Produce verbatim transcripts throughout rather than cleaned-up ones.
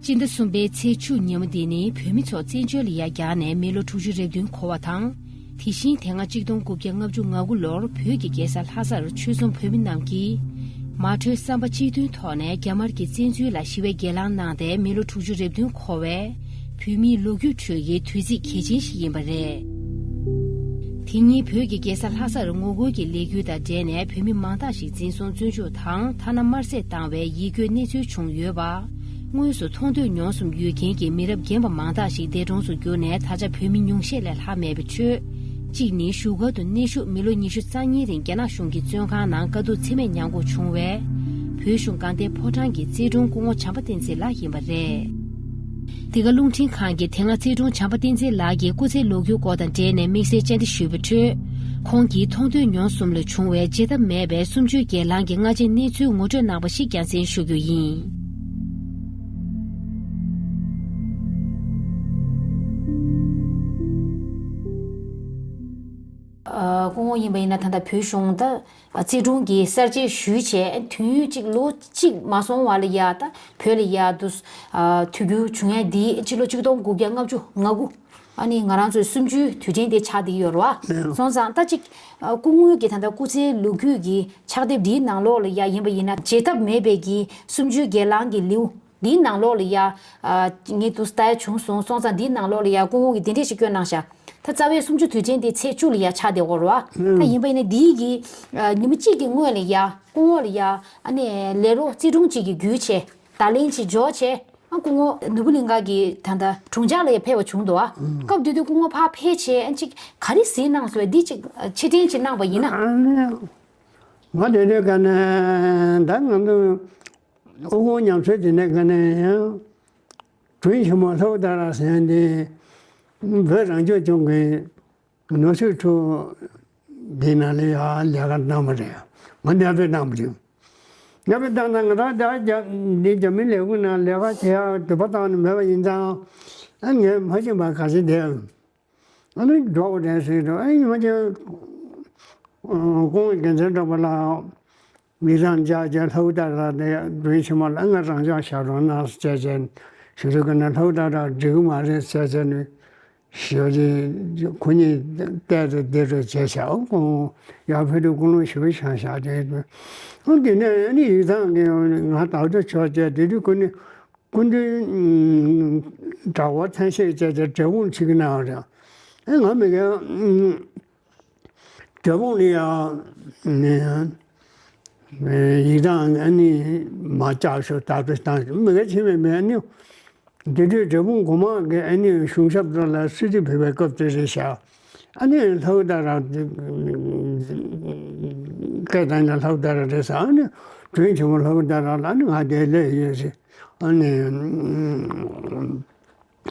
སྤྱི་ཟླ་གསུམ་པའི་ཚེས་བཅུ་ཉིན་མོ་འདི་ནི་བོད་མི་ཚོ་བཙན་བྱོལ་ལ་ཡར་གྱར་ནས་མི་ལོ་དྲུག་ཅུ་རེ་བདུན་འཁོར་བ་དང་། དེ་བཞིན་དེ་སྔ་གཅིག་སྟོང་དགུ་བརྒྱ་ལྔ་བཅུ་ང་དགུ་ལོར་བོད་ཀྱི་རྒྱལ་ས་ལྷ་སར་ཆོལ་གསུམ་བོད་མི་རྣམས་ཀྱིས་མ་གྲོས་བསམ་པ་གཅིག་མཐུན་ཐོག་ནས་རྒྱ་དམར་གྱི་བཙན་འཛུལ་ལ་ཞི་བའི་སྒེར་ལངས་གནང་སྟེ་མི་ལོ་དྲུག་ཅུ་རེ་བདུན་འཁོར་བའི་བོད་མིའི་ལོ་རྒྱུས་ཁྲོད་ཀྱི་དུས་ཚིགས་གལ་ཆེན་ཞིག་ཡིན་པ་རེད། དེ་ཉིན་བོད་ཀྱི་རྒྱལ་ས་ལྷ་སར་ངོ་རྒོལ་གྱི་ལས་འགུལ་དང་འབྲེལ་ནས་བོད་མི་མང་དག་ཞིག་འཛིན་བཟུང་བཙོན་འཇུག་དང་ཐ་ན་དམར་བསད་བཏང་བའི་ཡིད་སྐྱོའི་གནས་ཚུལ་བྱུང་ཡོད་པ། དངོས་སུ་མཐོང་ཐོས་མྱོང་གསུམ་ཡོད་མཁན་གྱི་མི་རབས་རྒན་པ་མང་དག་ཞིག་འདས་གྲོངས་སུ་གྱུར་ནས་ད་ཆ་བོད་མི་ཉུང་ཤས་ལས་ལྷག་མེད་པའི་ཁྲོད། གཅིག་ནི་བཞུགས་སྒར་དུ་གནས་བཞུགས་མི་ལོ་ཉི་ཤུ་རྩ་གཉིས་རིང་རྒྱ་ནག་གཞུང་གི་བཙོན་ཁང་ནང་དཀའ་སྡུག་ཚད་མེད་མྱངས་དགོས་བྱུང་བའི། བོད་གཞུང་དགའ་ལྡན་ཕོ་བྲང་གི་རྩེ་དྲུང་སྐུ་ངོ་བྱམས་པ་བསྟན་འཛིན་ལགས་ཡིན་པ་རེད། འདི་ག་རླུང་འཕྲིན་ཁང་གིས་དེ་སྔ་རྩེ་དྲུང་བྱམས་པ་བསྟན་འཛིན་ལགས་ཀྱི་སྐུ་ཚེའི་ལོ་རྒྱུས་སྐོར་དང་འབྲེལ་ནས་དམིགས་བསལ་བཅར་འདྲི་ཞུས་པའི་ཁྲོད། ཁོང་གིས་མཐོང་ཐོས་མྱོང་གསུམ་ལ་བྱུང་བའི་བརྗེད་ཐབས་མེད་པའི་གསུམ་བཅུའི་སྒེར་ལངས་ཀྱི་སྔ་རྗེས་གནས་ཚུལ་ངོ་སྤྲོད་གནང་བ་ཞིག་རྒྱང་སྲིང་ཞུ་རྒྱུ་ཡིན། ཨ། སྐུ་ངོ་ཡིན་པ་ཡིན་ན་ད་ལྟ་བོད་གཞུང་ད་རྩེ་དྲུང་གི་གསར་བརྗེ་ཞུས་བྱས་དུས་ཡུན་གཅིག་ལོ་གཅིག་མ་སོང་བ་ལ་ཡ་ད་བོད་ལ་ཡ་དུ་ཨ། དུས་འགྱུར་བྱུང་ཡ་འདི་སྤྱི་ལོ་གཅིག་སྟོང་དགུ་བརྒྱ་ལྔ་བཅུ་ང་དགུ། ཨ་ནི་ང་རང་ཚོའི་གསུམ་བཅུའི་དུས་དྲན་དེ་ཆགས་བསྡད་ཡོད་རེད་བ། སོང་ཙང་ད་ཅིག་ཨ། སྐུ་ངོ་གི་ད་ལྟ་སྐུ་ཚེའི་ལོ་རྒྱུས་ཀྱི་ཕྱག་དེབ་འདིའི་ནང་ལོགས་ལ་ཡ་ཡིན་པ་ཡིན་ན་བརྗེད་ཐབས་མེད་པའི་གི་གསུམ་བཅུའི་སྒེར་ལངས་ཀྱི་ལེའུ། འདིའི་ནང་ལོགས་ལ་ཡ། ཨ། ངས་དུ་ལྟ་ཡ་བྱུང་སོང་། སོང་ཙང་འདིའི་ནང་ལོགས་ལ་ཡ་སྐུ་ངོ་གིས་འདི་འདྲས་ཞིག་བཀོད་གནང་ཤག་ད་རྩ་བའི་གསུམ་བཅུ་དུས་ཆེན་དེ་ཚེས་བཅུ་ལ་ཡ་ཆགས་བསྡད་ཡོད་རེད་བ། ད་ཡིན་པ་ཡིན་ན་འདིའི་གི་ཨ། ཉིན་མོ་གཅིག་གི་སྔོན་ལ་ཡ་སྐུ་ངོ་ལ་ཡ་ཨ་ནི་ལས་རོགས་རྩེ་དྲུང་གཅིག་གིས་བརྒྱུད་བྱས་བརྡ་ལན་ཅིག་འབྱོར་བྱས། ཨ། སྐུ་ངོ་ནོར་བུ་གླིང་ག་གི་ད་ལྟ་དྲུང་འཇགས་ལ་ཡ་ཕེབས་པ་བྱུང་འདུག་ཨ། སྐབས་དེ་དུས་སྐུ་ངོ་ཕར་ཕེབས་བྱས་ཨ་ཅིག་ག་རེ་གཟིགས་གནང་སོང་། འདི་ཅིག་ཕྱིར་དྲན་ཅིག་གནང་བ་ཡིན་ན། ཨ་ནི་ང་དེ་དུས་ག་ནས་ད་ང་ཚོ། ཨོ་ཁོང་ཉམས་ཚོད་དེ་ནས་ག་ནས་ཡང་དྲུང་ཆེན་མོ་ལྷོ་ད་ར་ཟེར་ཏེ་བོད་རང་སྐྱོང་ལྗོངས་ཀྱི་ནོར་སྲིད་ཁྲུའུ་འདི་ནང་ལ་ཡང་ལས་ཀ་གནང་བ་རེད། ང་འདས་པའི་གནང་བ་རེད། འདས་པའི་གནང་ན་ང་རང་འདི་རྒྱ་མི་ལས་ཁུངས་ནང་ལས་ཀ་བྱེད་ཡག་འདོད་པ་བཏང་ནས་མེད་པ་ཡིན་ཙང་ཨ་ངས་མ་ཤེས་པ་ག་ཚོད་བསྡད། ཨ་ནི་འགྲོ་དགོས་རེད་ཟེར་དུས་ཨ་ཡིན་མ་ཅན་ཁོང་དགེ་མཚན་གྲགས་པ་ལགས་མི་རང་འཇགས་བྱས་ལྷག་ལྟར་ར་དེ་དྲུང་ཆེན་མོ་ལ་ང་རང་འཇགས་བཞག་རོགས་གནང་ཟེར་བྱས་ཞུ་དུས་ཀ་ནས་ལྷག་ལྟར་ར་འགྲིག་གི་མ་རེད་ཟེར་བྱས་ནས་ཞུ་རེད། ཁོ་གཉིས་བལྟས་ཏེ་བདེ་འགྲོ་བྱས་ཤག་ཁོང་ཡར་ཕེབས་དུས་ཀུན་སློང་ཞེ་པོ་བྱུང་ཤག་དེ་ཁོང་དེ་ནས་ཨ་ནི་ཡིག་ཚང་གི་ང་ད་ལྟ་ཆོག་བྱས་དེ་དུས་ཁོ་ནི། སྐུ་མདུན་གྲྭ་བ་ཐན་ཤེས་བཅས་ཀྱི་འབྲས་སྤུངས་ཁྲིད་ཀྱི་གནང་བ་རེད། ཨེ་ང་མི་གའི་འབྲས་སྤུངས་ལ་ཡང་ཡིག་ཐང་ཨ་ནི་མ་བཅག་ཤོག་ད་དུ་བཏང་མི་གའི་ཕྱིན་མེད་མེད་ཨ་ནི་དེ་དུས་འབྲས་སྤུངས་སྒོ་མང་གི་ཨ་ནི་གཞུང་ཞབས་ཚོ་ལ་སྲིད་ཇུས་ཕུལ་བའི་སྐབས་དེ་རེད་ཤག་ཨ་ནི་ལྷག་ད་ར་སྐད་བཏང་ན་ལྷག་ད་ར་རེད་ཟེར། ཨ་ནི་དྲུང་ཆེན་མོ་ལྷག་ད་ར་ལ་ཨ་ནི་ང་དེ་སླེབས་ཡོད་ཟེར། ཨ་ནི།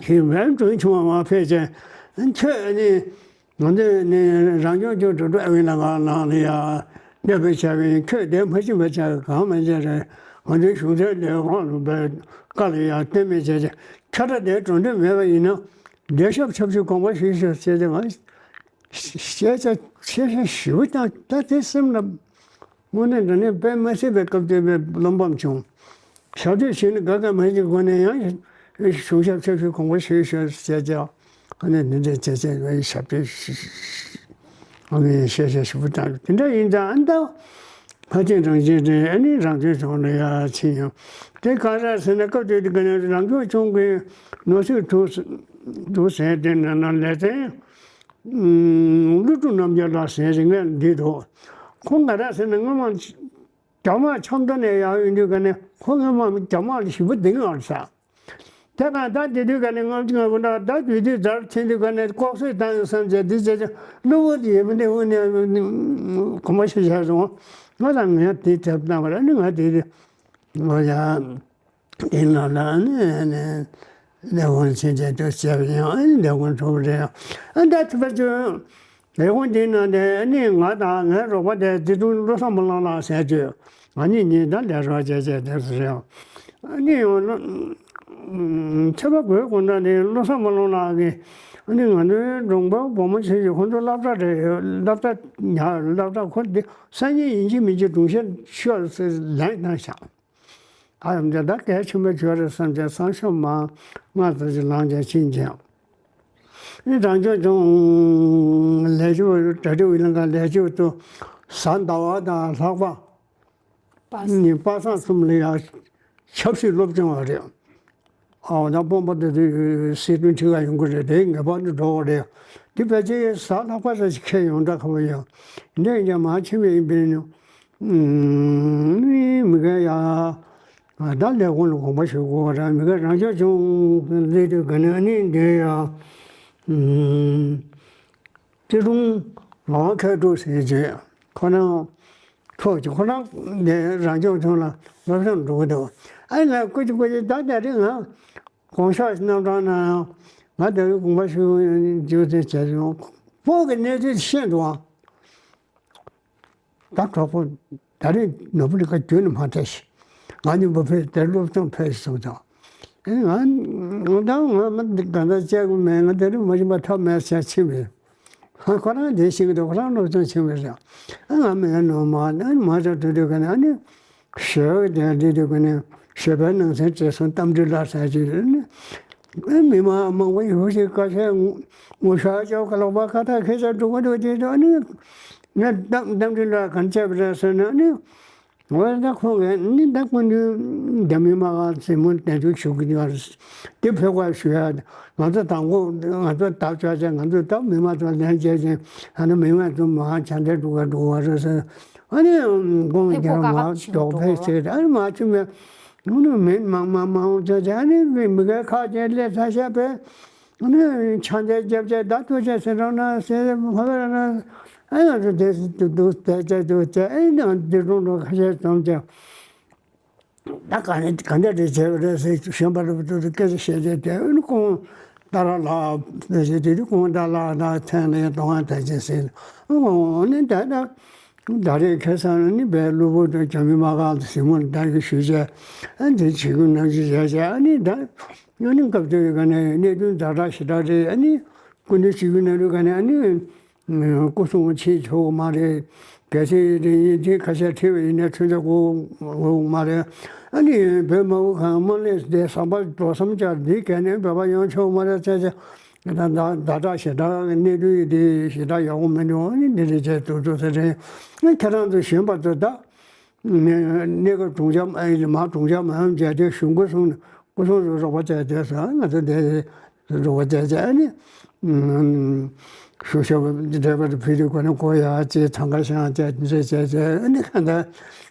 ཧི་ཝན་ཀྲུང་ཆུང་བ་མ་ཕེབས་ཀྱང་ཁྱོད་ཨ་ནི་ང་ཚོས་ནི་རང་སྐྱོང་ལྗོངས་འགྲོ་གྲབས་ཨ་ཝེ་ལ་ང་ནང་ལ་ཡ་གནས་སྤོས་བྱ་བའི་ཁྱོད་དེ་མ་ཤེས་པ་བྱ་བའི་གང་མ་བྱས་རེད། ང་ཚོའི་གཞུང་ཚབ་ལས་ཁོང་ལ་བའི་བཀའ་ལ་ཡ་བརྟེན་མེད་བྱས་ཀྱང་ཁྱོད་ར་དེ་གྲོང་སྡེ་མེད་པ་ཡིན་ན་བདེ་ཞབས་ཆབ་ཆུ་གོང་མ་ཞིག་ཤོག་ཅེས་ཏེ་ང་ཤེས་བྱ་ཤེས་བྱ་ཞིབ་པོ་བཏང་ད་དེ་སེམས་ལ། དངོས་གནས་དྲང་གནས་དཔེ་མ་སྲིད་པའི་སྐབས་དེ་བའི་བློ་ཕམ་བྱུང་། ཞབས་བརྟན་ཞུས་ནས་དགའ་དགའ་མ་ཞིག་སྒོ་ནས་ཡང་གཞུང་ཞབས་ཆབ་ཆུ་གོང་བུ་ཞུས་ཞུས་བྱས་ཀྱང་ཨ་ནི་འདི་འདྲའི་བྱས་བྱས་བའི་ཞབས་བརྟན་ཨ་ནི་ཤེས་བྱ་ཞིབ་པོ་བཏང་དེ་འདྲ་ཡིན་ཙང་ཨ་ནི་ད་ཕ་ཆེན་རང་བཞིན་དེ་ཨ་ནི་རང་བཙན་བྱུང་ནས་ཡར་ཕྱིན་ཡང་དེ་ག་རེ་ཟེར་ན་སྐབས་དེ་དུས་ག་ནས་རང་སྐྱོང་ལྗོངས་ཀྱི་ནོར་སྲིད་དུ་དུ་ཟེར་དེ་ནང་ན་ལས་དོན། ཀླུ་སྒྲུབ་རྣམ་རྒྱལ་ལགས་ཟེར་ཞིག་ངས་འདི་འདུག་ཁོང་ག་རེ་ཟེར་ན་སྔོན་མ་རྒྱ་དམག་ཆབ་མདོ་ནས་ཡར་ཡོང་དུས་ག་ནས་ཁོ་སྔོན་མ་རྒྱ་དམག་ལ་ཞེ་པོ་སྡིགས་ཡོད་ས། དེ་དང་ད་དེ་དུས་ག་ནས་ལྔ་བཅུ་ང་དགུ་འདྲ་ད་དུས་དུས་ཛར་ཕྱིན་དུས་ག་ནས་ལྐོག་གསོད་བཏང་ཡོད་བསམ་བྱས་འདི་བྱས་ཀྱང་གླུ་བོ་དེ་ཡོད་མི་འདི་དངོས་གནས་གོམ་པ་ཤེས་བྱས་སོང་། ང་དང་ངས་དེ་དེབ་བཏང་བ་རེད་ནི་ང་དེ་དེ་ང་ཡ། དེ་ལ་ལ་ནི་ནི་ལས་ཁུངས་ཕྱིན་ཆད་དུ་བྱས་པ་ཡང་ཨ་ནི་ལས་ཁུངས་གྲུབ་རེད། ཨ་ད་ཐུབ་པ་ཚོས་ལས་ཁུངས་དེའི་ནང་དེ་ཨ་ནི་ང་དང་ངའི་རོགས་པ་དེ་རྩེ་དྲུང་བློ་བཟང་དཔོན་སློབ་ལགས་ཟེར་དུས་ང་གཉིས་གཉིས་ད་ལས་རོགས་བྱས་བྱས་དེ་རེད། ཨ་ནི་ཡང་ན་ཚེ་པ་དགོས་དགོས་འདྲ་ནི་བློ་བཟང་དཔོན་སློབ་ལགས་ཀྱིས་ཨ་ནི་ང་ཚོའི་འབྲོང་པ་སྒོ་མོ་ཆེ་ཞིག་ཁོང་ཚོ་སློབ་གྲྭ་རེད་སློབ་གྲྭ་ཉག་སློབ་གྲྭ་ཁོ་འདི་སང་ཉིན་ཡིན་གཅིག་མིན་གཅིག་སྒྲུང་བཤད་ཤོག་ཟེར་ལན་བཏང་ཤག་ཨ་ཡོམ་ཅན་ད་གལ་ཆེན་པོ་བྱོས་རེད་བསམ་ཅན་སང་ཞོགས་མ་ང་ཚོ་ཅིག་ལངས་ཅན་ཕྱིན་ཅན། ཨེ་རང་སྐྱོང་ལྗོངས་ལས་བྱེད་གྲ་སྒྲིག་ཡིན་ལ་ལས་བྱེད་དུ་གཟའ་ཟླ་བ་དང་ལྷག་པ་ནི་པ་སངས་གསུམ་ལ་ཡང་ཆབ་སྲིད་སློབ་སྦྱོང་བ་རེད། ཨོ་ད་དཔོན་པོ་དེ་ཚོས་སྲིད་དོན་ཁྲིད་ག་ཡོང་གི་རེད། དེ་ངེས་པར་དུ་འགྲོ་དགོས་རེད། དེ་ཕལ་ཆེར་གཟའ་ལྷག་པ་ཙམ་ཞིག་ཁེལ་ཡོང་འདྲ་ཁ་པོ་ཡོད། འདི་ཡིན་ཀྱང་མ་ཕྱིན་པ་ཡིན་པས་ནི། མི་ག་ཡ། ད་ལས་ཁུངས་ལ་དགོངས་པ་ཞུ་དགོས་པ་རེད། མི་ག་རང་སྐྱོང་ལྗོངས་སླེབས་དུས་ག་ནས་ནི་འདི་ཡ། ཏི་ཀྲུང་ལོ་ཁ་ཀྲུ་ཟེར་གྱི་ཁོ་རང་ཕྲུག་ཅིག་ཁོ་རང་ནས་རང་སྐྱོང་ལྗོངས་ལ་སློབ་སྦྱོང་འགྲོ་གི་འདུག་ཨ་ལ་སྐུ་མཁྱེན་སྐུ་མཁྱེན་ད་ད་རེས་ང་དགོངས་ཞག་རྣམ་གྲངས་ནང་ང་ད་རེས་དགོངས་པ་ཞུ་རྒྱུ་དེ་བྱས་སོང་། བོད་ཀྱི་གནས་ཚུལ་ཤེས་འདུག་ཨ། ད་གྲོགས་པོ་ད་རེས་ནོར་བུ་ལི་ཁ་རྒྱུན་ནས་མ་བལྟས་ཤིག་ང་གཉིས་པོ་ཕེབས་དེར་སློབ་སྦྱོང་ཕེབས་སོང་ཙང་། ཨེ་ང་ང་ད་ང་མ་གང་ལྟར་བཅད་དགོས་མེད། ང་དེ་རིང་མ་ཕྱིན་པ་ཐབས་མེད་ཟེར་ཕྱིན་པས། ཁོ་རང་དེ་ཤེས་ཀྱི་འདུག་ཁོ་རང་སློབ་སྦྱོང་ཕྱིན་པས་ཟེར། ཨ་ང་མེད་ནོ་མ་ཨ་ནི་མ་ཚོ་དུས་དུས་ག་ནས་ཨ་ནི་ཞོལ་དེ་དུས་དུས་ག་ནས་ཞོལ་པའི་ནང་སེམས་བྱས་སོང་། གཏམ་འདྲི་ལ་ཟེར་གྱི་ཨ་ནི། མི་མང་མང་པོ་ཡོད་ཞིག་ཁ་ཤས་ངུ་ངུ་ཤག་ཅོག་ག་ལོག་པ་ཁ་ཐག་ཁེ་ཆ་འགྲོ་གི་འདུག་དེ་དུས་ཨ་ནི་ངས་གཏམ་གཏམ་འདྲི་ལ་གང་བྱས་པ་རེད་ཟེར་ན་ཨ་ནི། འོ་ད་ཁོང་གིས་ནི་ད་སྐུ་མདུན་རྒྱ་མི་དམག་སྒར་གཟིགས་མོ་གདན་འདྲེན་ཞུ་གི་ཡོད་རེད། དེ་ཕེབས་སྐོར་ཞུ་ཡ། ང་ཚོ་དང་པོ་ང་ཚོ་ད་ཆ་ཆ་ང་ཚོ་ད་མི་མང་ཚོ་ལན་བྱས་ཅིང་ཨ་ནི་མི་མང་ཚོ་མ་ཆ་འདྲེན་འགྲོ་ག་འགྲོ་བ་རེད་ཟེར། ཨ་ནི་དགོང་ཕེབས་སྒོ་རྒྱག་ག་མ་ག་ཕྱིན་འགྲོ་འགྲོ་ཕེབས་བ་ཟེར། ཨ་ནི་མ་ཆུ་མེད་ཨ་ནི་མི་མང་མང་མང་ཆ་ཆ་ཨ་ནི་མི་མི་གའི་ཁ་ཆེ་སླེབས་ཚ་ཤ་པས། ནི་ཆང་ཆ་རྒྱབ་ཆ་ད་ཐུག་ཆ་ཟེར་རོགས་གནང་ཟེར་ཕ་བར་ན་ཨ་ང་ཚོ་དེ་སུ་དུ་དུ་དེ་ཆ་དུ་ཆ་ཨེ་ནང་འདི་གྲོང་གྲོང་ཁ་ཤས་ཙམ་ཀྱང་ད་ག་ནས་ག་འདྲ་རེ་བྱས་པ་རེད་ཟེར་གཞན་པ་རུ་དུ་དུ་སྐད་ཆ་བཤད་ཆ་དེ་ཨེ་ནི་ཁོང་ཏཱ་ར་ལགས་ཟེར་དེ་དུ་ཁོང་ཏཱ་ལགས་ན་ཐེངས་ལ་ཡང་གཏོང་བ་ད་ཅི་ཟེར་ཨོ་ནི་ད་ད། ད་རེས་ཁ་སང་ནི་བའི་གློ་བུར་དུ་རྒྱ་མི་དམག་སྒར་དུ་གཟིགས་མོར་བདག་གིས་ཞུས་བྱས། ཨ་འདི་བྱེད་དགོས་ནང་བཞིན་བྱས་བྱས་ཨ་ནི་ད་ཨ་ནི་སྐབས་དེའི་ག་ནས་གནད་དོན་ཛ་དྲག་ཞེ་དྲག་རེད། ཨ་ནི་སྐུ་མདུན་བྱེད་དགོས་ནང་ལུགས་ག་ནས་ཨ་ནི་སྐུ་སྲུང་ཕྱིན་ཆོག་གི་མ་རེད། གལ་སྲིད་དེ་ཡིན་དེ་ཁ་ཤས་ཁྲིད་པ་ཡིན་ན་ཁྲིམས་ཆད་དགོས་དགོས་མ་རེད། ཨ་ནི་བོད་མ་འོངས་གང་དམག་ལས་དེ་ཟམ་པ་འགྲོ་བསམ་འཆར་འདི་ག་ནས་བོད་པ་ཡོང་ཆོག་མ་རེད་ཟེར་བྱས། ད་ད་ད་དྲག་ཞེ་དྲག་གནས་དུས་དེ་ཞེ་དྲག་ཡག་པོ་མི་འདུག་ཨ་ནི་འདི་རེད་བྱས་དུས་ཚོད་ཟེར་རེད། ཨ་ཁྱེད་རང་ཚོ་གཞོན་པ་ཚོ་ད་གནས་སྐབས་གྲོང་ཁྱེར་མ་གྲོང་ཁྱེར་མ་ཡོང་བྱས་ཏེ་གཞུང་སྐུ་སྲུང་སྐུ་སྲུང་ཚོ་རོགས་པ་བྱས་ཏེ་ཟེར་ང་ཚོ་འདི་རོགས་པ་བྱས་བྱས་ཨ་ནི་ཞུ་ཞབས་འབྲེལ་པ་དེ་ཕུལ་དུས་གོ་ནས་གོ་ཡག་ཅེས་ཐང་ག་ཤང་བྱས་འདྲེ་བྱས་བྱས་ཨ་ནི་ག་འདྲ་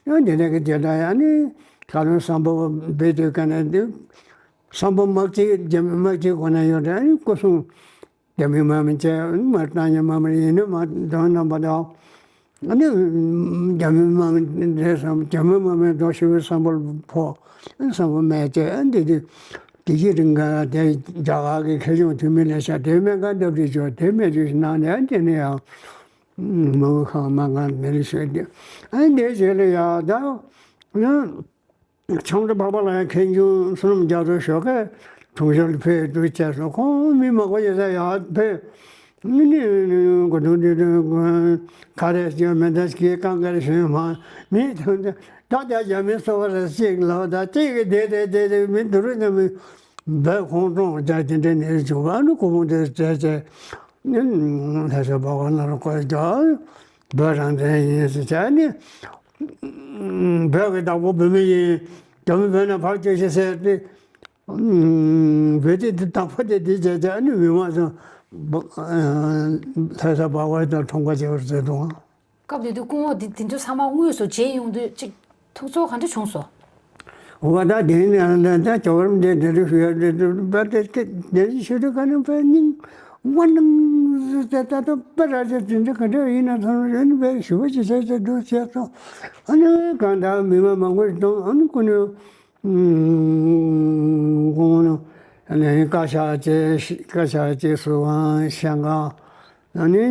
ཡང་འདི་ནས་ཀྱི་རྒྱལ་དྲ་ཡང་ནི་ཁ་ལོན་བསམ་པ་འབད་དུས་ག་ནས་འདི། སམ་བྷོ་དམག་སྤྱི་རྒྱ་མི་དམག་སྤྱི་ཁོ་ན་ཡོད་རེད། ཨ་ནི་སྐུ་སྲུང་རྒྱ་མི་དམག་མི་བྱས་མ་བཏང་ཉེ་དམག་མི་ཡིན་ན་མ་འདོན་རྣམ་པ་དང་། ཨ་ནི་རྒྱ་མི་དམག་མི་རེད་བསམ་རྒྱ་མི་དམག་མི་འདོགས་ཤི་བའི་སམ་བྷོ་ཕོ་སམ་བྷོ་མེད་ཅེས་ཨ་འདི་དུས་དེ་གི་རིང་ག་དེ་རྒྱ་གར་གྱི་ཁེ་གཞུང་འཐུས་མི་ལས་བྱ་དེ་མེད་ག་འདབས་རི་ཆོག་དེ་མེད་ཅུ་ཞིག་གནང་ནས་ཨ་དེ་ནས་ཡང་མ་འོས་ཁང་མ་གང་དེ་ལས་ཤོད་དེ་ཨ་འདི་རྗེས་ལ་ཡང་ད་ཡང་། ཆང་ཏོ་འཕགས་པ་ལ་ཡང་ཁེངས་སྐྱུང་བསོད་ནམས་རྒྱ་མཚོ་ཞོགས་ཀས་དྲུང་ཆེ་ལ་ཕེབས་འདུག་བྱས་སོང་། ཁོང་མི་མང་པོ་ཡོད་ས་ཡར་ཕེབས། ནི་ནི་གོ་དུང་དུ་དུ་ཁ་རས་ཀྱི་མེ་མདའ་སྐྱེས་རྐང་དཀར་ཞོན་མ་མི་ཐོན་ཏེ་ད་ལྟ་རྒྱ་མི་སོ་བ་ར་གཅིག་ལ་ད་གཅིག་གི་བསྡད་དེ་བསྡད་དེ་མི་དུ་རུ་ནི་མི་བོད་ཁོང་ཀྲུང་རྒྱ་དེ་འདྲ་ནས་བྱུང་བ་ནི་སྐུ་ཕུང་དེ་བཙལ་བྱས་ནི་ལྷ་ས་འབའ་བ་ལ་རུ་བཀོད་ཀྱང་། བོད་རང་བཙན་ཡིན་ཟེར་བྱས་ནི། བོད་ཀྱི་བདག་པོ་བོད་མི་ཡིན། རྒྱ་མི་བོད་ནས་ཕར་བསྐྱོད་ཤིག་ཟེར་ཏེ། བོད་དེ་དེ་བདག་པོ་དེ་དེ་བྱས་བྱས་ནི་མི་མང་ཚོ། ལྷ་ས་འབའ་བ་དང་ཁྲོམ་ཁ་བྱེད་པར་བཟོས་འདུག་སྐབས་དེ་དུས་སྐུ་ངོ་དེ་དེ་ཚོ་ཚང་མ་དངོས་སུ་མཇལ་ཡོང་དུས་ཅིག་ཐུགས་ཚོར་ག་འདྲ་བྱུང་སོང་། འོ་ད་དེ་ནས་ད་ཇོ་བོ་རིན་པོ་ཆེ་འདི་འདྲ་ཞུ་ཡ་འདི་འདྲ་དེ་འདི་ཞུ་དུས་ག་ནས་པའི་སྙིང་དབང་ནང་ཟེར་ད་ད་པ་ར་ཅེ་དེ་འདྲ་ག་འདྲ་ཡིན་ན་ཚང་རེ་ནི་པའི་ཞུ་བ་ཅི་བྱས་ཏེ་འདུག་བྱས་སོང་། ཨ་ནི་གང་ལྟར་མི་མང་མང་པོ་ཞིག་དང་ཨ་ནི་སྐུ་ནས་དགོངས་ནས་བཀའ་ཤག་ཅེས་བཀའ་ཤག་ཅེས་སུ་དབང་ཤང་གང་། ཨ་ནི་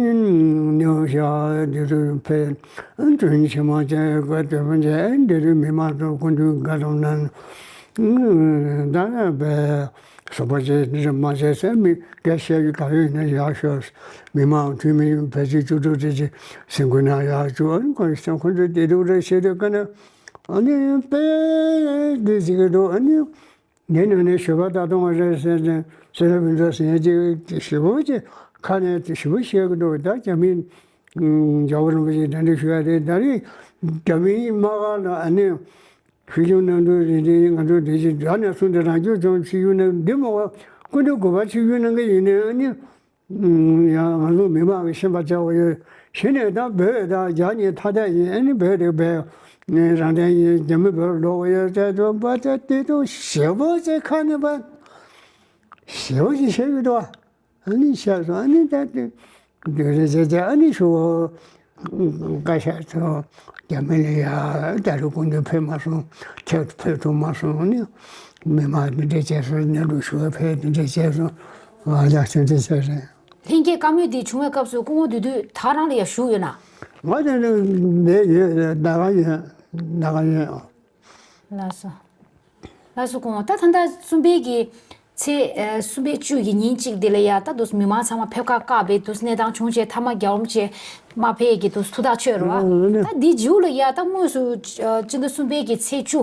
ནིའུ་ཡོག་འདི་ཚོ་ཕེབས། ཨ་དྲིན་ཆེན་མོ་བྱས་དགོས་དོན་མོ་བྱས་འདི་རུ་མི་མང་ཚོ་སྐུ་མདུན་དགའ་སྤྲོ་གནང་། ད་ཡང་པའི་སོ་པ་བྱས་འདི་མ་བྱས་ཟེར་མི་སྐད་བཤད་རྒྱུ་ག་ཡོད་ན་ཡག་ཤོས་མི་མང་འཐུས་མི་ཕལ་ཆེར་བཅུ་དྲུག་ཙམ་ཅིག་སེམས་ཁུར་གནང་ཡག་བཅུག་ཨ་ནི་ཁོ་ཚོ་ཁོ་ཚོ་བདེ་སྡུག་རེ་བཤད་དུས་ཀ་ནས། ཨ་ནི་དཔེ་འདི་ཟེར་གི་འདུག་ཨ་ནི་འདི་ནང་ནས་ཞོལ་པ་རྟ་གདོང་རེད་ཟེར་ནས་སེ་ར་བུན་ཚོགས་ཟེར་མཁན་ཅིག་ཞེ་པོ་ཅིག་ཁ་ནས་ཞེ་པོ་བཤད་གི་འདུག་ད་རྒྱ་མིའི་རྒྱལ་བ་རིན་པོ་ཆེ་གདན་འདྲེན་ཞུ་ཡ་རེད། ད་རེས་རྒྱ་མིའི་དམག་སྒར་ལ་ཨ་ནི་ཞུ་སྐྱོང་གནང་དུས་རེད་དེ། ང་ཚོ་དེ་བཞིན་དགྲ་ནས་སུ་འདི་རང་སྐྱོང་ལྗོངས་ཕྱི་ཡུལ་ནས་འདི་མོ་བ་སྐུ་མདུན་གོ་བ་ཕྱི་ཡུལ་གནང་གི་ཡིན་ནའི་ཨ་ནི། ཡང་ང་ཚོ་མི་མང་གིས་ཤེས་པ་བྱ་བ་ཡོད། གཞི་ནས་ད་བོད་དང་རྒྱ་གཉིས་ཐ་དད་ཡིན། ཨ་ནི་བོད་དེ་བོད་རང་བཙན་ཡིན། རྒྱ་མི་བོད་ལ་ལོག་གི་ཡོད་ཟེར་དུས་པ་ད་དེ་དུས་ཞེ་པོ་ཅིག་ཁ་ནས་པ་ཞེ་པོ་ཅིག་བཤད་གི་འདུག་ཨ་ནི་བཤད་སོང་། ཨ་ནི་ད་དེ་དེ་རེད་ཟེར་ཏེ་ཨ་ནི་ཞུ་བཀའ་ཤག་ཚོ་རྒྱ་མི་ལ་ཡ་ད་རུ་སྐུ་མདུན་ཕེབས་མ་སོང་། ཁྱེད་ཕེབས་ཐུབ་མ་སོང་། ཨ་ནི་མི་མང་དེ་འདྲ་བྱས་སོང་། གནས་ལུགས་ཞུ་བ་ཕེབས་དེ་འདྲ་བྱས་སོང་། ཨ་ཡ་ཆུང་ཆུང་ཆགས་རེད། ལྷན་རྒྱས་བཀའ་མོལ་འདི་བྱུང་བའི་སྐབས་སུ་སྐུ་ངོ་དེ་དུས་ད་རང་ལ་ཡང་བཞུགས་ཡོད་ན། ང་དེ་ནི་འདི་ཡོད་རེད། ཟླ་ག་ཡོད། ཟླ་ག་ཡོད། ལགས་སོ། ལགས་སོ་སྐུ་ངོ། ད་ད་ལྟ་གསུམ་པའི་གི་ཚེས་ཨ་གསུམ་པའི་བཅུ་གི་ཉིན་གཅིག་འདི་ལ་ཡ་ད་དུ་མི་མང་ཚང་མ་ཕེབས་ཁ་བཀག་པའི་དུས་གནས་སྟངས་བྱུང་བྱས་མཐའ་མ་རྒྱལ་བ་རིན་པོ་ཆེ་མ་ཕེབས་ཀྱི་དུས་ཐུགས་ཐག་ཆོད་རེད་བ། ཨ་ནི། ད་འདི་རྗེས་ལ་ཡ་ད་དངོས་སུ་ཨ་སྤྱི་ཟླ་གསུམ་པའི་གི་ཚེས་བཅུ།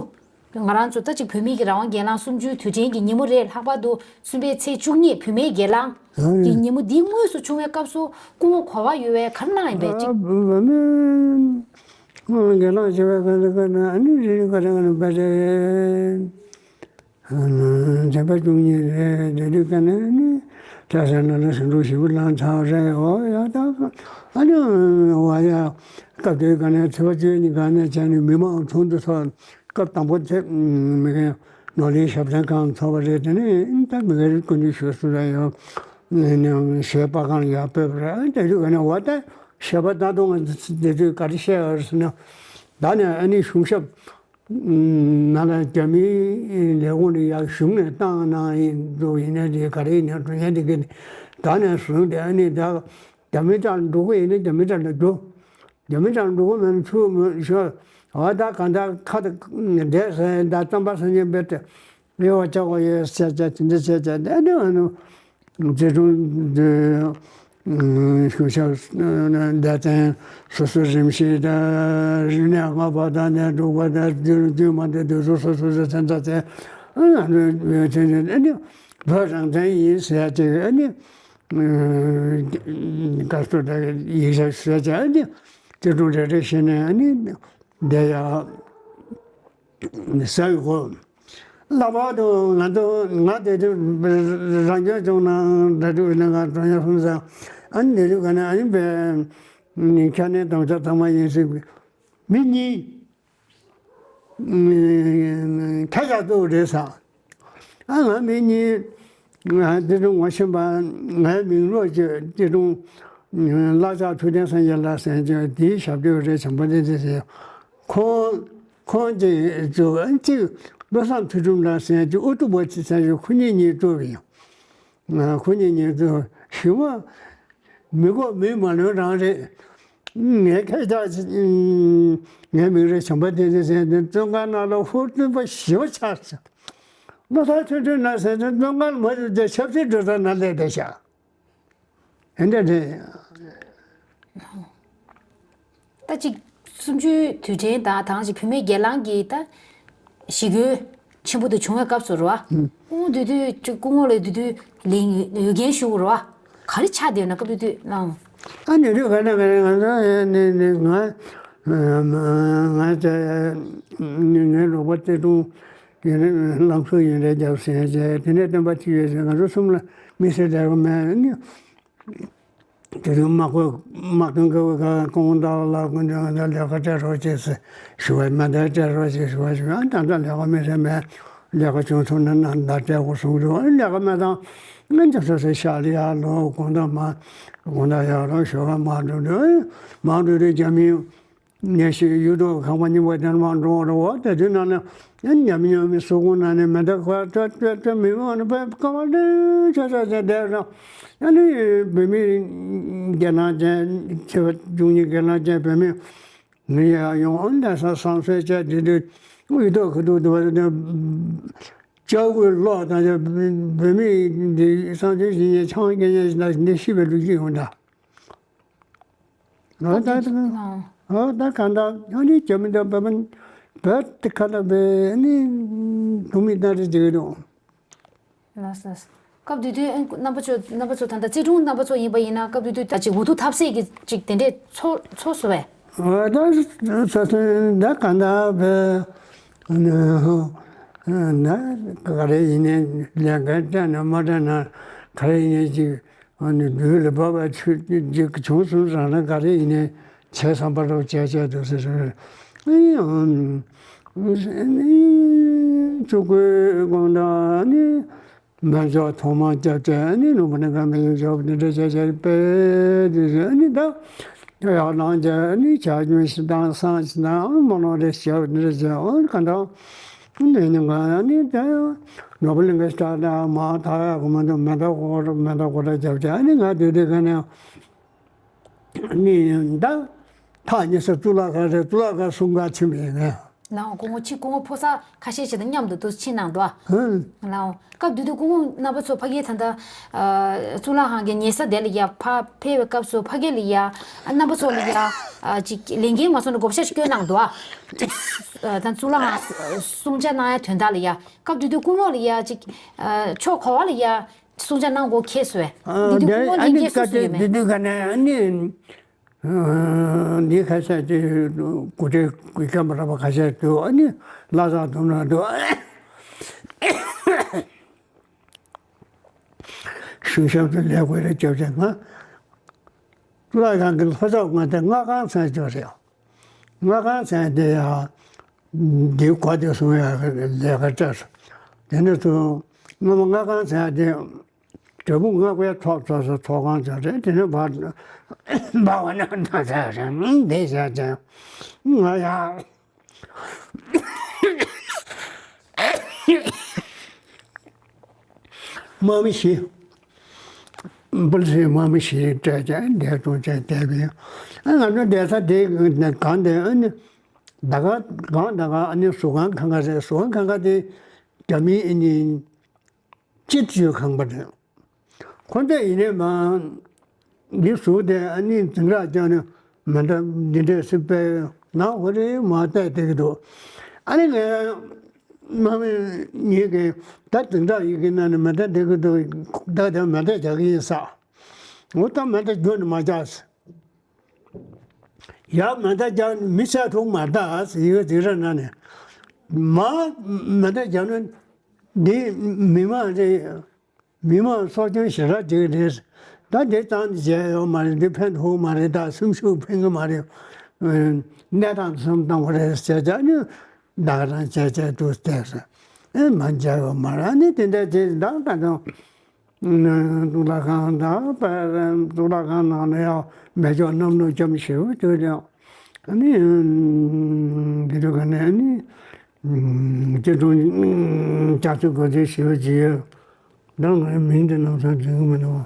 ང་རང་ཚོ་ད་ཅིག་བོད་མི་གི་རང་དབང་སྒེར་ལངས་གསུམ་བཅུའི་དུས་དྲན་གྱི་ཉིན་མོ་རེད། ལྷག་པར་དུ་གསུམ་པའི་ཚེས་བཅུ་གཉིས་བུད་མེད་སྒེར་ལངས་ཀྱི་ཉིན་མོ་འདི་དངོས་སུ་བྱུང་བའི་སྐབས་སུ་སྐུ་ངོ་གོ་བ་ཡོད་པའི་ག་རེ་གནང་ཡིན་པས་ཅིག་ཨ་བུད་མེད་སྒེར་ལངས་བྱེད་པའི་སྐབས་སུ་ཨ་ནི་རེ་རེ་ག་རེ་ག་རེ་འབད་རེད། དྲན་པ་བཅུ་གཉིས་རེད། དེ་དུས་ཀ་ནས་ནི་གྲྭ་ས་ནང་ལ་ཟིང་འཁྲུག་ཞེ་པོ་ལངས་ཚར་རེད། འོ་ཡ་ད་ཨ་ནི་བ་ཡ་སྐབས་དེའི་ཀ་ནས་ཚེས་པ་བཅུ་གཉིས་ཀ་ནས་བྱས་ནས་མི་མང་ཚོགས་འདུ་ཚོགས། སྐབས་དང་པོ་དེ་མི་རྒན་ནོར་གླིང་ཞབས་བརྟན་ཁང་ཚོགས་པ་རེད། དེ་ནས་ད་མི་རྒན་སྐུ་མདུན་ཞུ་སུ་ར་ཡོད། ཞོལ་པ་ཁང་ལ་ཡར་ཕེབས་པ་རེད། དེ་དུས་ཀ་ནས་འོ་ད་ཞོལ་པ་རྟ་གདོང་དེ་དུས་ག་རེ་བཤད་ཡོད་ཟེར་ན། ད་ནས་ཨ་ནི་གཞུང་ཞབས་ནང་ལ་རྒྱ་མིའི་ལས་ཁུངས་ལ་ཡར་གཞུང་ནས་བཏང་གནང་ཡིན་འདུག་ཡིན་ནའི་དེ་ག་རེ་ཡིན་ནའི་འགྲོ་མཁན་དེ་གི་ད་ནས་བཟུང་སྟེ་ཨ་ནི་ད་རྒྱ་མི་དང་འགྲོ་གི་ཡིན་ན་རྒྱ་མི་དང་ལ་འགྲོ། རྒྱ་མི་དང་འགྲོ་གི་མིན་ཚུར་མི་ཤོར། འོ་ད་གང་ལྟར་ཁ་ད་བསྡད་ཟེར། ད་རྩམ་པ་སེམས་ཅན་དཔེ་དེ་རེ་བ་ཆགས་པ་ཡོད་ཟེར་བྱས་དེ་འདྲ་བྱས་བྱས་ད་ནི་ཨ་ནི་བརྩེ་དུང་འདི་ཤུགས་ཆག་བསྡད་ཙང་སོ་སོ་རིམ་བཞིན་ད་རིག་གནས་སྔ་བ་དང་ནས་འབྲུག་པ་དང་རྒྱུན་རྒྱུན་མ་དེ་དུས་སོ་སོ་སོ་སོ་ཚན་ད་ཚན་ཨ་ནི་བོད་རང་བཙན་ཡིན་ཟེར་ཡ་ཅིག་ཨ་ནི། དཀར་གཙོ་དང་ཡིག་ཆ་ཞུ་བྱ་ནི་བརྩེ་དུང་རེ་རེ་བྱས་ནས་ནི་བསྡད་ཡ་ཟེར་གོ། ལྷག་པར་དུ་ང་ཚོ་ང་དེ་དུས་རང་སྐྱོང་ལྗོངས་ནང་འདྲ་དུས་ནང་ག་གྲོང་ཡ་ཕུན་ཚང་ཨ་ནི་དེ་དུས་ག་ནས་ཨ་ནི་བས་ཁྱ་ནས་དམ་བཅའ་ཚང་མ་ཡིན་སྲིད་མི་གཉིས། ཁ་ཡག་ཏུ་རེད་ས། ཨ་ང་མི་གཉིས་ང་དེ་དུང་ངོ་ཤེས་པ་ངའི་མིང་ལོ་ཅེ་དེ་དུང་བླ་ལྕགས་ཐུབ་བསྟན་སངས་རྒྱས་ལགས་ཟེར་ཅེ་དེའི་ཞབས་ཏོག་རེད། བྱམས་པ་བསྟན་འཛིན་ཟེར། ཁོང་ཁོང་ཅེ་ཅུ་ཨ་ཅེ་བློ་བཟང་ཐུབ་སྒྲུབ་ལགས་ཟེར་ཅེ་ཨུ་ཏུ་པ་ཅི་ཟེར་ཅེ་ཁོ་གཉིས་གཉིས་གཙོ་བོ་ཡིན། ཁོ་གཉིས་གཉིས་གཙོ་བོ་ཞི་བ། མི་གོ་མི་མ་ལོན་རང་རེད། ངས་ཁ་ཅག་ངའི་མིང་རེད་བྱམས་པ་བསྟན་འཛིན་ཟེར་ནས་བཙོན་ཁང་ནང་ལ་ཧུར་བསྟུན་པ་ཞི་བ་ཆགས་སོང་། བློ་ཐག་ཆོད་ཆོད་ན་ཟེར་ནས་བཙོན་ཁང་མ་རུ་རྒྱ་ཆབ་སྲིད་གྲོས་ཚོགས་ནང་སླེབས་བསྡད་ཤག་ཨེ་འདྲ་རེད། ད་ཅིག་གསུམ་བཅུའི་དུས་དྲན་དང་དང་ཅིག་བུད་མེད་སྒེར་ལངས་ཀྱི་ད་ཞི་རྒོལ་ཆེན་པོ་དེ་བྱུང་བའི་སྐབས་སུ་རེད་བ། ཨུ་དེ་དུས་ཅིག་སྐུ་ངོ་ལ་དེ་དུས་ལན་ཡོད་མཁན་ཞུ་རེད་བ། ག་རེ་ཆགས་བསྡད་ཡོད་ན་སྐབས་དེ་དུས་ནང་། ཨ་ནི་རེད། ག་ནས་ག་ནས་ང་ཚོ་ནི་ནི་ང་ང་ཚོ་ནི་ངའི་རོགས་པ་བརྩེ་དུང་ཡིན་ན་ལམ་སང་ཡིན་རེད་རྒྱབ་ཟེར་བྱས་དེ་ནས་སྟོན་པ་ཅི་ཡོད་ཟེར། ང་ཚོ་གསུམ་ལ་མི་སེར་ལས་ཀ་མེད་ནི། དེ་རིང་དམག་དཔོན་དམག་དོན་གྱི་ཁང་བདག་ལ་ཀུན་ཀྱང་ལས་ཀ་སྤྲད་རོགས་བྱེད་ཟེར་ཞུ་བ་མ་འདྲ་སྤྲད་རོགས་བྱེད་ཞུ་བ་ཞུ་ཨ་ད་ལྟ་ལས་ཀ་མེད་ཟེར་མེད་ལས་ཀ་བྱུང་སོང་ན་ན་ད་སྤྲད་དགོས་གསུངས་འདུག་ཨ་ལས་ཀ་མེད་དང་ང་ཚོ་སོ་སོའི་ཤག་ལ་ཡར་ལོག་དགོང་དག་མ་དགོང་དག་ཡར་ལོག་ཞོགས་ཀ་མ་འགྲོ་འགྲོ་མ་འགྲོ་རེ་རྒྱ་མིའི་ཉེ་ཞིག་ཡུལ་དུ་ཁང་པ་རྙིང་པ་དེར་མ་འགྲོ་བར་འོ་དེ་དུས་ནང་ན་ཉམས་ཉམས་མི་སོ་ཁོང་ནང་ནས་མེ་མདའ་ཁ་ཏྲ་ཏྲ་ཏྲ་མི་མང་ནས་པ་ཀ་བ་ལེ་ཆ་ཆ་ཆ་བསྡད་ར། ཨ་ནི་བོད་མི་སྒེར་ལངས་ཅན་ཚེས་པ་བཅུ་གཉིས་སྒེར་ལངས་ཅན་བོད་མི་ངི་ཡ་ཡོང་ཨ་ནི་ས་བསམ་ཚུལ་བཅད་དེ་དུས་ཡུལ་དུ་ཁུ་ཐུག་དུ་བ་དེ་ལྕགས་སྐུད་ལོག་དང་བོད་མི་འདི་བསམ་ཚུལ་ཞིག་ཡིན་ཆང་སྐད་ཡིན་ཞིག་ན་འདི་ཤི་བའི་ལུགས་ཀྱི་ཡོང་འདྲ། འོ་ད་ད་འོ་ད་གང་ལྟར་ཨ་ནི་རྒྱ་མི་དང་བོད་པ་ བོད་དེ་ཁ་ལ་བས་ནི་དུ་མི་ལྟ་རེ་བྱེད་ཀྱི་འདུག་ལགས་སོ། སྐབས་དེ་དུས་ཨ་རྣམ་པ་ཚོ་རྣམ་པ་ཚོ་ད་ལྟ་རྩིས་དྲུང་རྣམ་པ་ཚོ་ཡིན་པ་ཡིན་ན། སྐབས་དེ་དུས་ད་ཅིག་འུ་ཐུག་ཐབས་ཟད་ཀྱི་ཅིག་དེ་འདྲས་ཚོར་ཚོར་སོང་བས། ཨ་ད་ས་ས་ད་ག་འདྲ་བས་ན་ག་རེ་ཡིན་ནའི་ལས་འགན་སྤྲད་ན་མ་སྤྲད་ན་ག་རེ་ཡིན་ནའི་ཅིག་ཨ་ནི་དུས་ལ་བབ་པ་ཆུ་ཅིག་བྱུང་སོང་རང་རང་ག་རེ་ཡིན་ནའི་བྱས་བསམ་པ་རོགས་བྱས་བྱས་འདུག་ཟེར། ཨ་ནི་ཨ་ནི་ཆུ་ཁོལ་དགོང་དག་ཨ་ནི་སྨན་ལྗོངས་ཐོག་མར་བརྒྱབ་སྟེ་ཨ་ནི་ནོར་བུ་ནི་ག་མེད་ཡོད་ཆོག་འདི་འདྲ་བྱས་བྱས་པས་དེ་ཨ་ནི་ད་ཡག་ནང་བྱས་ཨ་ནི་བྱ་སྨྱོན་ཞིག་དང་བསང་ཞིག་དང་ཨ་མ་ནོར་རེ་བྱས་འདི་འདྲ་བྱས་ཨ་ནི་ག་འདྲ། འདི་ནི་ང་ནི་ད་ནོར་བུ་གླིང་ག་ཤར་ནས་མར་ཐག་ཡག་གི་མ་འདུག་མེ་མདའ་ཁོ་ར་མེ་མདའ་ཁོ་ར་རྒྱབ་ཀྱི་ཨ་ནི་ང་དེ་དུས་ག་ནས་ནི་ད་ཐག་ཉེ་ས་གཙུག་ལག་ཁང་རེད། གཙུག་ལག་ཁང་སྲུང་ག་ཕྱིན་པ་ཡིན་ངས། ལའོ་སྐུ་ངོ་ཕྱི་སྐུ་ངོ་ཕོ་གསར་ཁ་ཤས་ཤིག་དང་མཉམ་དུ་འདུག་ཕྱིན་གནང་འདུག་ཨ། ཧུམ། ལའོ་སྐབས་དེ་དུས་སྐུ་ངོ་རྣམ་པ་ཚོ་ཕ་གིའི་ད་ལྟ་ཨ་གཙུག་ལག་ཁང་གི་ཉེ་ས་དེ་ལ་ཡ་ཕ་ཕེབས་པའི་སྐབས་སུ་ཕ་གི་ལ་ཡ་ཨ་རྣམ་པ་ཚོ་ལ་ཡ་ཨ་ཅིག་ལས་འགན་མ་སོང་ན་བགོ་བཤའ་ཞིག་བསྐྱོན་གནང་འདུག་ཨ། ཨ་ད་གཙུག་ལག་ཁང་སྲུང་བྱ་གནང་ཡ་དོན་དག་ལ་ཡ་སྐབས་དེ་དུས་སྐུ་ངོ་ལ་ཡ་ཅིག་ཨ་ཕྱོགས་ག་བ་ལ་ཡ་སྲུང་བྱ་གནང་དགོས་ཁེལ་སོང་བས། ཨ་འདི་དུས་སྐུ་ངོ་ལ་ལས་འགན་སུ་སུ་ཡོད་མེད། དེ་དུས་ག་ནས་ཨ་ནི། འདི་ཁ་ཤས་དེ་སྐུ་ཕྲེང་སྐུ་མཁན་པ་ར་བ་ཁ་ཤས་དུ་ཨ་ནི་བླ་བཟང་དུ་ན་དུ་གཞུང་ཞབས་དུ་ལས་དགོས་རེད་སྐྱབས་ཆེན་ང་གཙུག་ལག་ཁང་གི་ལྷོ་ཕྱོགས་ང་དེ་སྔ་ཁང་ཚན་ཅོ་རེད། སྔ་ཁང་ཚན་དེ་ཡང་འདི་གོ་དེ་སོང་ཡ་ལས་ཀ་བྱས་སོང་། དེ་ནས་དུ་སྔ་མོ་སྔ་ཁང་ཚན་དེ། དྲིལ་བུ་སྔགས་པའི་ཐོག་ཚོགས་སུ་ཐོག་ཁང་ཚོགས་རེད། དེ་ནས་བར་འབའ་བ་ན་ད་ཚ་རེད་འདི་བྱས་ཀྱང་ང་ཡང་དམག་མི་བཞི་པུ་ལི་སི་དམག་མི་བཞི་སྤྲད་ཀྱང་འདས་གཏོང་བྱས་བསྡད་པས། ཨ་ང་ཚོ་བསྡད་ས་དེ་གང་དེ་ཨ་ནི་ད་ག་གང་ད་ག་ཨ་ནི་ཟུར་ཁང་ཁང་ཁ་རེད། ཟུར་ཁང་ཁང་ཁ་དེ་རྒྱ་མིའི་ཨ་ནི། སྤྱི་སྤྱོད་ཁང་པ་རེད། ཁོ་ཚོ་ཡིན་ནའི་མ། འདི་ཟུར་དེ་ཨ་ནི་འཛིང་རགས་ཀྱང་ནི་མི་འདྲ་འདི་འདྲས་སྲིད་པའི་ནང་ཧོ་རེ་མ་བལྟས་བསྡད་ཀྱི་འདུག་ཨ་ནི་ངས་མ་མི་ཉིད་ཀྱིས་ད་འཛིང་རགས་ཡི་གེ་ནང་ནས་མི་འདྲ་བསྡད་ཀྱི་འདུག་ད་དེ་མི་འདྲ་རྒྱག་གི་ཡིན་ས། འོ་ད་མི་འདྲ་རྒྱུ་ནི་མ་རྒྱག་ཡ་མེ་མདའ་རྒྱག་མི་ཤ་ཐུག་མ་ད་ཟེར་ཡོད་དེ་ར་ན་ནས་མ་མེ་མདའ་རྒྱག་ན་འདི་མི་མང་རེད། མི་མང་སྲོག་སྐྱོན་ཞེ་དྲག་ཅིག་རེད། ད་འདི་ཙང་བྱས་ཡོད་མ་རེད། འདི་ཕན་ཐོགས་མ་རེད། ད་སེམས་ཤུགས་ཕན་གི་མ་རེད། གནས་སྟངས་སེམས་བཏང་བ་རེད་ཟེར་ཅག་ནི་བདག་རང་བྱས་བྱས་འདུག་བལྟས་སོང་། ཨེ་མ་བྱས་ཡོད་མ་རེད། ཨ་ནི་དེ་འདྲ་བྱས་བདག་ད་དུང་། གཙུག་ལག་ཁང་དང་པར་གཙུག་ལག་ཁང་ནང་ལ་ཡང་མེ་སྒྱོགས་གནམ་ལོ་འཁྱམས་ཞེ་པོ་ཅིག་ཡང་ཨ་ནི་འདི་འདྲ་ག་ནས་ཨ་ནི་སྐྱིད་སྡུག་སྐྱག་རྫུན་སྐྱག་རྫུན་གོ་རྫུན་ཞེ་པོ་ཅིག་ཡོད། ད་ངའི་མིང་དེ་ནང་ཚང་འཛིན་གི་མི་འདུག་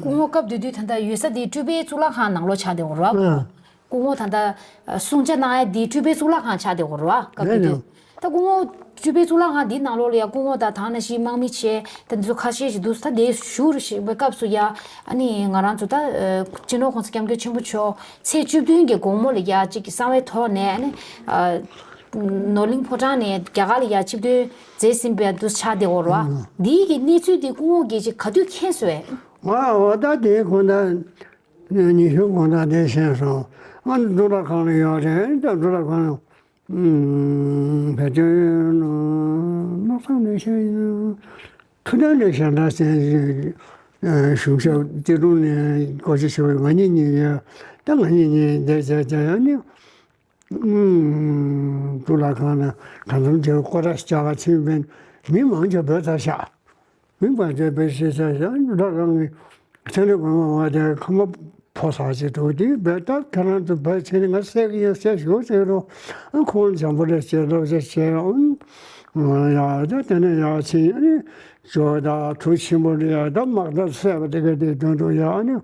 སྐུ་ངོ་སྐབས་དེ་དུས་ད་ལྟ་ཡོད་ས་དེ་སྤྲུལ་པའི་གཙུག་ལག་ཁང་ནང་ལོགས་ཆགས་བསྡད་ཡོད་རེད་བ། ཨ། སྐུ་ངོ་ད་ལྟ་ཨ་སྲུང་བྱ་གནང་ཡ་དེ་སྤྲུལ་པའི་གཙུག་ལག་ཁང་ཆགས་བསྡད་ཡོད་རེད་བ། སྐབས་དེ་དུས་ད་སྐུ་ངོ་སྤྲུལ་པའི་གཙུག་ལག་ཁང་དེའི་ནང་ལོགས་ལ་ཡ་སྐུ་ངོ་དང་ད་ནང་བཞིན་དམག་མི་བྱས་ད་འདི་ཚོ་ཁ་ཤས་ཤིག་འདུག་ད་དེ་བཞུགས་རེད་ཞེས་པའི་སྐབས་སུ་ཡ་ཨ་ནི་ང་རང་ཚོ་ད་ཨ་སྤྱི་ནོར་༸གོང་ས་༸སྐྱབས་མགོན་ཆེན་པོ་མཆོག་ཚེས་བཅུ་བདུན་གྱི་དགོང་མོ་ལ་ཡ་གཅིག་གི་གསང་བའི་ཐོག་ནས་ཨ་ནི་ཨ་ནོར་གླིང་ཕོ་བྲང་ནས་རྒྱ་གར་ལ་ཡ་ཆིབས་བསྒྱུར་མཛད་ཟིན་པའི་འདུག་ཆགས་བསྡད་ཡོད་རེད་བ། འདིའི་གི་གནས་ཚུལ་དེ་སྐུ་ངོ་གིས་ཅིག་ག་དུས་མཁྱེན་སོང་བས། ང་འོ་ད་དེའི་གོང་ད། ཉི་ཤུ་གོང་ད་དེ་ཤེས་སོང་། ཨ་ནི་གཙུག་ལག་ཁང་ལ་ཡོད་རེད། ད་གཙུག་ལག་ཁང་ལ་བེད་སྤྱོད་ནོར་བཟང་ལས་ཤེས་ཡིན། ཐུབ་བསྟན་ལས་ཤེས་འདྲ་ཟེར་གཞུང་ཞབས་སྐྱིད་སྡུག་ནས་སྐོར་ཞིབ་ཞུ་བའི་ང་གཉིས་གཉིས་ཡོད། ད་ང་གཉིས་གཉིས་བསྡད་བྱས་བྱས་ཡོད་ནི། གཙུག་ལག་ཁང་ལ་གང་འཚམ་ཅིག་སྐོར་ར་བྱ་བ་ཕྱིན་པས་མི་མང་ཆེ་བོད་ཚ་ཤག་མི་མང་ཆེ་བོད་ཤེས་ཤག་ཡང་འདྲ་རང་གི་ཚན་རིག་པ་མང་བ་དེ་ཁ་མ་ཕོ་ས་ཅིག་འདུག་དེ་བོད་ད་ཁྱེད་རང་ཚོ་བོད་ཕྱིན་ནས་ང་བསད་གི་ཡིན་བསད་ཞུ་ཟེར་རོ། ཨ་ཁོང་འཇམ་པོ་རེ་བྱེད་རོགས་ཞེས་བྱས་ཨང་། ཡ་ད་དེ་ནས་ཡ་ཕྱིན་ཨ་ནི་ཇོ་ད་གྲུ་ཆེན་པོ་རེ་ཡ་ད་དམག་དར་བསད་པ་དེ་ག་དེ་དོན་དུ་ཡ་ཨ་ནི།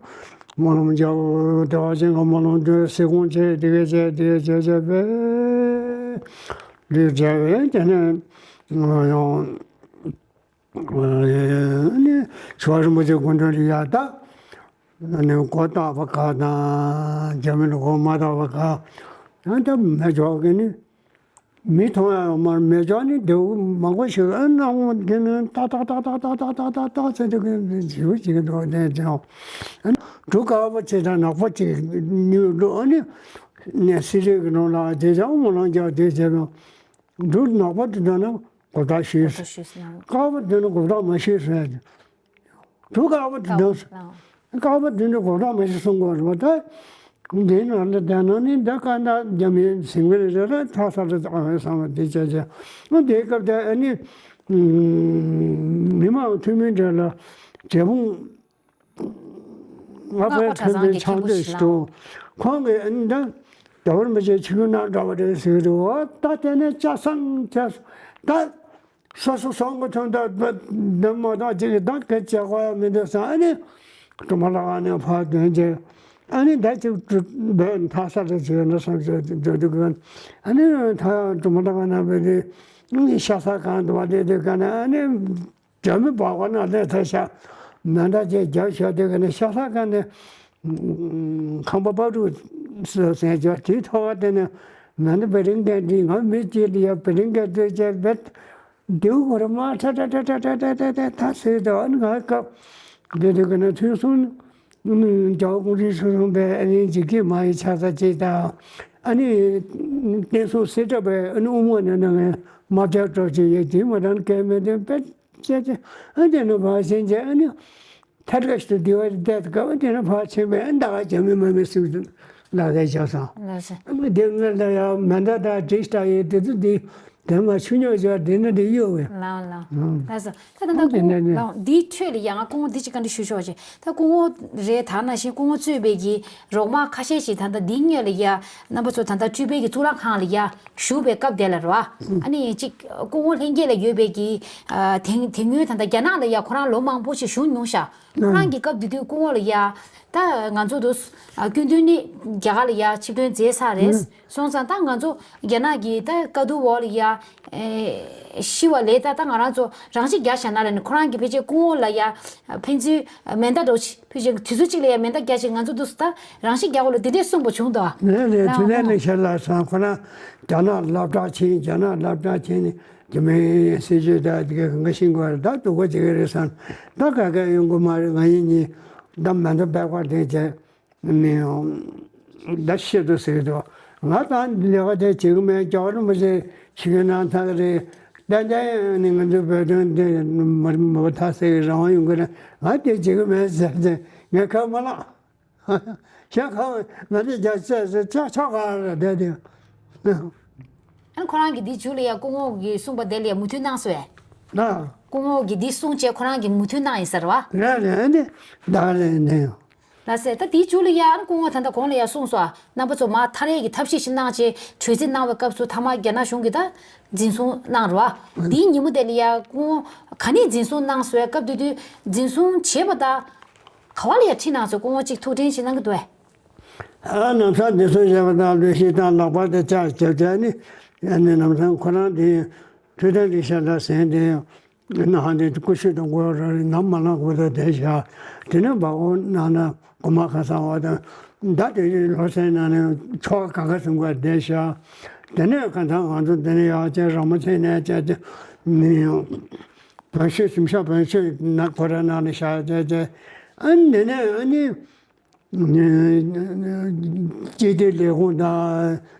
སྨོན་ལམ་རྒྱབ་བདེ་བ་ཅན་གྱི་སྨོན་ལམ་འདོན་སེ་ཀུང་བྱས་དེ་གས་བྱས་དེ་གས་བྱས་བྱས་པས་ལུས་བྱས་པས་དེ་ནས་ཡང་ནི་ཞུ་བ་རིན་པོ་ཆེ་སྐུ་མདུན་ལ་ཡར་ད་ནི་སྒོ་བཏགས་པ་ག་དང་རྒྱ་མི་ལ་སྒོ་མ་བཏགས་པ་ག་ཡང་ད་མེ་སྒྱོགས་ཀྱི་ནི་ མི་མཐོང་ཡ་ཡོད་མ་རེད། མེ་སྒྱོགས་ནི་རྡེའུ་མང་པོ་ཞིག་ཨ་སྣང་བ་དེ་ནི་ཏག་ཏག་ཏག་ཏག་ཏག་ཏག་ཏག་ཏག་ཏག་ཏག་ཟེར་དུས་ཀྱི་འཇིགས་པ་ཅིག་འདུག་དེ་དེ་ཨ་ནི་གྲུ་དཀར་པོ་ཆེ་དང་ནག་པོ་ཅིག་ཉུལ་འགྲོ། ཨ་ནི་ནས་སི་རི་གི་ནང་ལ་དེ་ཅང་མ་ལང་རྒྱག་དེ་བྱས་པ། གྲུ་ནག་པོ་དེ་འདྲ་ན་གོ་བརྡ་ཤེས། དགོད་བྲོ་ཤེས་སོང་། དཀར་པོ་དེ་ནི་གོ་བརྡ་མ་ཤེས་ཟེར། གྲུ་དཀར་པོ་དེ་འདྲ། དཀར་པོ་དེ་འདྲ་གོ་བརྡ་མ་ཤེས་གསུང་དགོས་རེད་པ། ད་འདིའི་ནང་ལ་བསྡད་ན་ནི་འདི་ཀ་འདྲ་རྒྱ་མིའི་ཟིང་བའི་རེ་རེ་ཐག་ས་རེ་ཨ་བསམ་པ་དེ་བྱས་བྱས། ཨ་དེའི་སྐབས་དེ་ཨ་ནི་མི་མང་འཐུས་མི་འདྲ་ལ་རྒྱལ་ཕུང་ལྔ་པའི་ཁྲོན་པའི་ཕྱག་མཛོད་ཞིག་འདུག་ཁོང་གིས་ཨ་ནི་ད་རྒྱལ་བ་རིན་པོ་ཆེ་ཆིབས་བསྒྱུར་གནང་འདྲ་བ་རེད་ཟེར་གྱི་འདུག་འོ་ད་དེ་ནས་ལྕགས་ཟམ་བྱས་ད། སོ་སོ་སོང་གི་ཐོན་ད་འདི་མ་གཏོགས་ཅིག་གི་ད་གལ་ཆེ་གོ་ཡ་མི་འདུག་བསམ། ཨ་ནི་གྲུ་མ་ལག་ཨ་ནི་ཕར་དོན་བྱས། ཨ་ནི་ད་ཅིག་བོད་མཐའ་ས་ལ་བྱས་ན་བསམ་བྱས་འགྲོ་འདུག་གི། ཨ་ནི་ད་གྲུ་མ་ལག་ཨ་ན་བས་དེ་ཤ་ས་གང་འདུག་བ་དེ་དེ་ག་ནས་ཨ་ནི་རྒྱ་མི་བག་བ་ན་ལས་ཐ་ཤ་མེ་མདའ་ཅིག་རྒྱབ་ཤོར་དེ་ག་ནས་ཤ་ས་ག་ནས། ཁང་པ་པ་རུ་སོ་སོའི་ཇོ་དེའི་ཐོག་དེ་ནས་ང་ནི་བེ་རིང་གན་འདི་ང་མི་གཅིག་ལ་ཡ་བེ་རིང་གན་དུ་བཅད་བེད་དེའུ་གོ་ར་མ་ཁྲ་ཁྲ་ཁྲ་ཁྲ་ཁྲ་ཁྲ་ཁྲ་ད་ཟེར་དུས་ཨ་ནི་ང་སྐབས་དེ་དུས་ག་ན་ཐོན་སོང་། རྒྱ་བོད་ཀུང་སི་ཧྲི་ཧྲུང་པའི་ཨ་ནི་འཇིགས་སྐྱེས་མ་ཡི་ཆ་ས་ཅིག་དང་། ཨ་ནི་བསྟན་སྲུང་སེ་བཀྲ་པའི་ཨ་ནི་དབུ་མ་ནས་ནང་ངས་མ་བྱ་སྤྲོ་ཅིག་ཡོད་དེ་མ་དང་སྐལ་མེད་དེ་བེད། ཅེས་ཅེས་ཨ་དེ་ནས་ཕར་ཕྱིན་ཅེས་ཨ་ནི་ཐད་ཀ་ཞིག་ཏུ་སྡེ་བ་དེ་བསྡད་དུས་སྐབས་དེ་ནས་ཕར་ཕྱིན་པས་ཨ་ད་ག་རྒྱ་མི་མ་མི་སུ་ལ་རེ་བྱས་སོང་། ལགས་སོ། ཨ་མ་དེ་ང་ལ་ཡང་མེ་མདའ་དང་གྲི་ལྟ་ཡི་དེ་ཚོ་དེ་དེ་མ་ཆུ་ཉོག་བྱས་དེ་ནས་དེ་གཡོ་བས། ལགས་ལགས། ལགས་སོ། ད་ད་ད་དེ་ནས་ནས་སྐུ་ངོ་འདིའི་འཕྲོས་ལ་ཡང་ང་སྐུ་ངོ་འདི་ཅིག་བཀའ་འདྲི་ཞུ་ཆོག་ཅེས། ད་སྐུ་ངོ་རེད་ད་ནང་བཞིན་སྐུ་ངོ་གཙོས་པའི་གི་རོགས་དམག་ཁ་ཤས་ཤིག་ད་ལྟ་འདི་སྔོན་ལ་ཡ་རྣམ་པ་ཚོ་ད་ལྟ་སྤྲུལ་པའི་གི་གཙུག་ལག་ཁང་ལ་ཡ་བཞུགས་པའི་སྐབས་དེ་ལ་རེད་བ། ཨ་ནི་གཅིག་སྐུ་ངོ་ལྷན་རྒྱས་ལ་ཡོད་པའི་གི་ཨ་དེ་དེ་སྔོན་ད་ལྟ་རྒྱ་ནག་ལ་ཡ་ཁོ་རང་ལོ་མང་པོ་ཞིག་བཞུགས་མྱོང་ཤག་ཁོ་རང་གི་སྐབས་དེ་དུས་སྐུ་ངོ་ལ་ཡ་ད་ང་ཚོ་དུ་ཨ་སྐུ་མདུན་ནི་རྒྱ་གར་ལ་ཡ་ཆིབས་ཐོན་མཛད་ཚར་རེད། སོང་ཙང་ད་ང་ཚོ་རྒྱ་ནག་གི་ད་དཀའ་སྡུག་འོག་ལ་ཡ་ཨེ་ཤི་བ་ལས་ད་ད་ང་རང་ཚོ་རང་ཤི་རྒྱག་བཞག་ན་ལ་ནི་ཁོ་རང་གི་ཕལ་ཆེར་སྐུ་ངོ་ལ་ཡ་ཕན་ཚུན་མེ་མདའ་འདྲ་བོ་ཅིག་ཕལ་ཆེར་དུས་ཚོད་གཅིག་ལ་ཡ་མེ་མདའ་རྒྱག་ཅིག་ང་ཚོ་འདུག་སེ་ད་རང་ཤི་རྒྱག་གོ་ལ་འདི་འདྲས་གསུངས་པ་བྱུང་འདུག་ལས་ལས་ལགས་དུས་ལས་ལས་ཤར་ལ་སང་ཁོ་ན་རྒྱ་ནག་སློབ་གྲྭ་ཆེན་རྒྱ་ནག་སློབ་གྲྭ་ཆེན་ནི་རྒྱ་མིའི་སྲིད་ཇུས་དང་དེ་ག་གང་ག་ཤེས་དགོས་རེད། ད་སྡུག་པོ་བྱེད་ཀྱི་རེད་བསམ། ད་ག་ག་ཡོང་གི་མ་རེད། ང་ཡིན་ཉིན་ད་མེ་མདའ་སྦལ་པ་དེ་བྱས། ནི་ད་ཤེས་འདུག་ཟེར་གྱི་འདུག་ང་ད་ལས་ཀ་དེ་བྱེད་ཀྱི་མེད། རྒྱལ་བ་རིན་པོ་ཆེ་ཞིག་གི་ནང་ཐག་རེད། ཏན་ཏན་ནི་ང་ཚོའི་བོད་དོན་འདི་མ་མ་ཐག་ཟེར་གྱི་རང་དབང་ཡོང་གི་རེད། ང་དེ་བྱེད་ཀྱི་མེད་ཟེར་ཏེ་ངས་ཁ་མ་བླངས། ཞག་ཁ་ང་ཚོ་རྒྱ་ཆེ་ཟེར་ཆག་ཆག་ག་རེད་བསྡད་དེ། ཨ་ཁོ་རང་གིས་འདི་མཇུག་ལ་ཡ་སྐུ་ངོ་གིས་གསུངས་པ་དེ་ལ་ཡ་མོས་མཐུན་གནང་སོང་ངས། ན། སྐུ་ངོ་གིས་འདི་གསུངས་བྱས་ཁོ་རང་གིས་མོས་མཐུན་གནང་ཡིན་ཟེར་བ། རེད་རེད་ཨ་ནི་ད་རེད་ནས། ལགས་སེ། ད་དེའི་མཇུག་ལ་ཡ་ཨ་ནི་སྐུ་ངོ་ད་ལྟ་གོང་ལ་ཡ་གསུངས་སོང་། རྣམ་པ་ཚོ་མར་ཐག་རིང་གི་ཐབས་ཤེས་ཤིག་གནང་བྱས་གྲོས་འཛིན་གནང་བའི་སྐབས་སུ་མཐའ་མ་རྒྱ་ནག་གཞུང་གིས་ད་འཛིན་བཟུང་གནང་རོགས། དེའི་ཉིན་མོ་དེ་ལ་ཡ་སྐུ་ངོ་ག་ནས་འཛིན་བཟུང་གནང་སོང་ངས། སྐབས་དེ་དུས་འཛིན་བཟུང་བྱས་པ་དང་ག་བ་ལ་ཡ་ཁྲིད་གནང་སོང་། སྐུ་ངོ་གཅིག་ཐུགས་འཕྲིན་ཞིག་གནང་གི་འདུག་གས། ཨ་ནམ་སང་འཛིན་བཟུང་བྱས་པ་དང་ལོས་ཤིག་དང་ལག་པ་དེ་བཅག་བྱས་བྱས་ནི་ཨ་ནི་ནམ་སང་ཁོ་རང་དེ་འཕྲོད་བསྟེན་ལས་ཤ་ལ་ཟན་དེ། ནང་དེ་ཀུ་ཤུ་དང་གོ་ར་རི་ནམ་མ་ལངས་གོ་ད་བསྡད་བཞག་དེ་ནས་འབག་འོ་ནང་ན་གོ་མ་ཁ་སང་བ་དང་ད་དེ་ལོ་སའི་ནང་ནས་ཆོ་ག་ག་ག་སུན་གོ་བསྡད་བཞག་དེ་ནས་ག་ད་ང་ཚོ་དེ་ནས་ཡག་ཅན་ར་མ་ཚེ་ནས་བཅད་དེ་ནི་བོན་ཤོད་ཞིམ་ཤ་བོན་ཤོད་ན་གོ་ར་ནང་ནས་བཞག་བཅད་བཅད་ཨ་ནི་དེ་ནས་ཨ་ནི། སྤྱི་བདེ་ལས་ཁུངས་དང་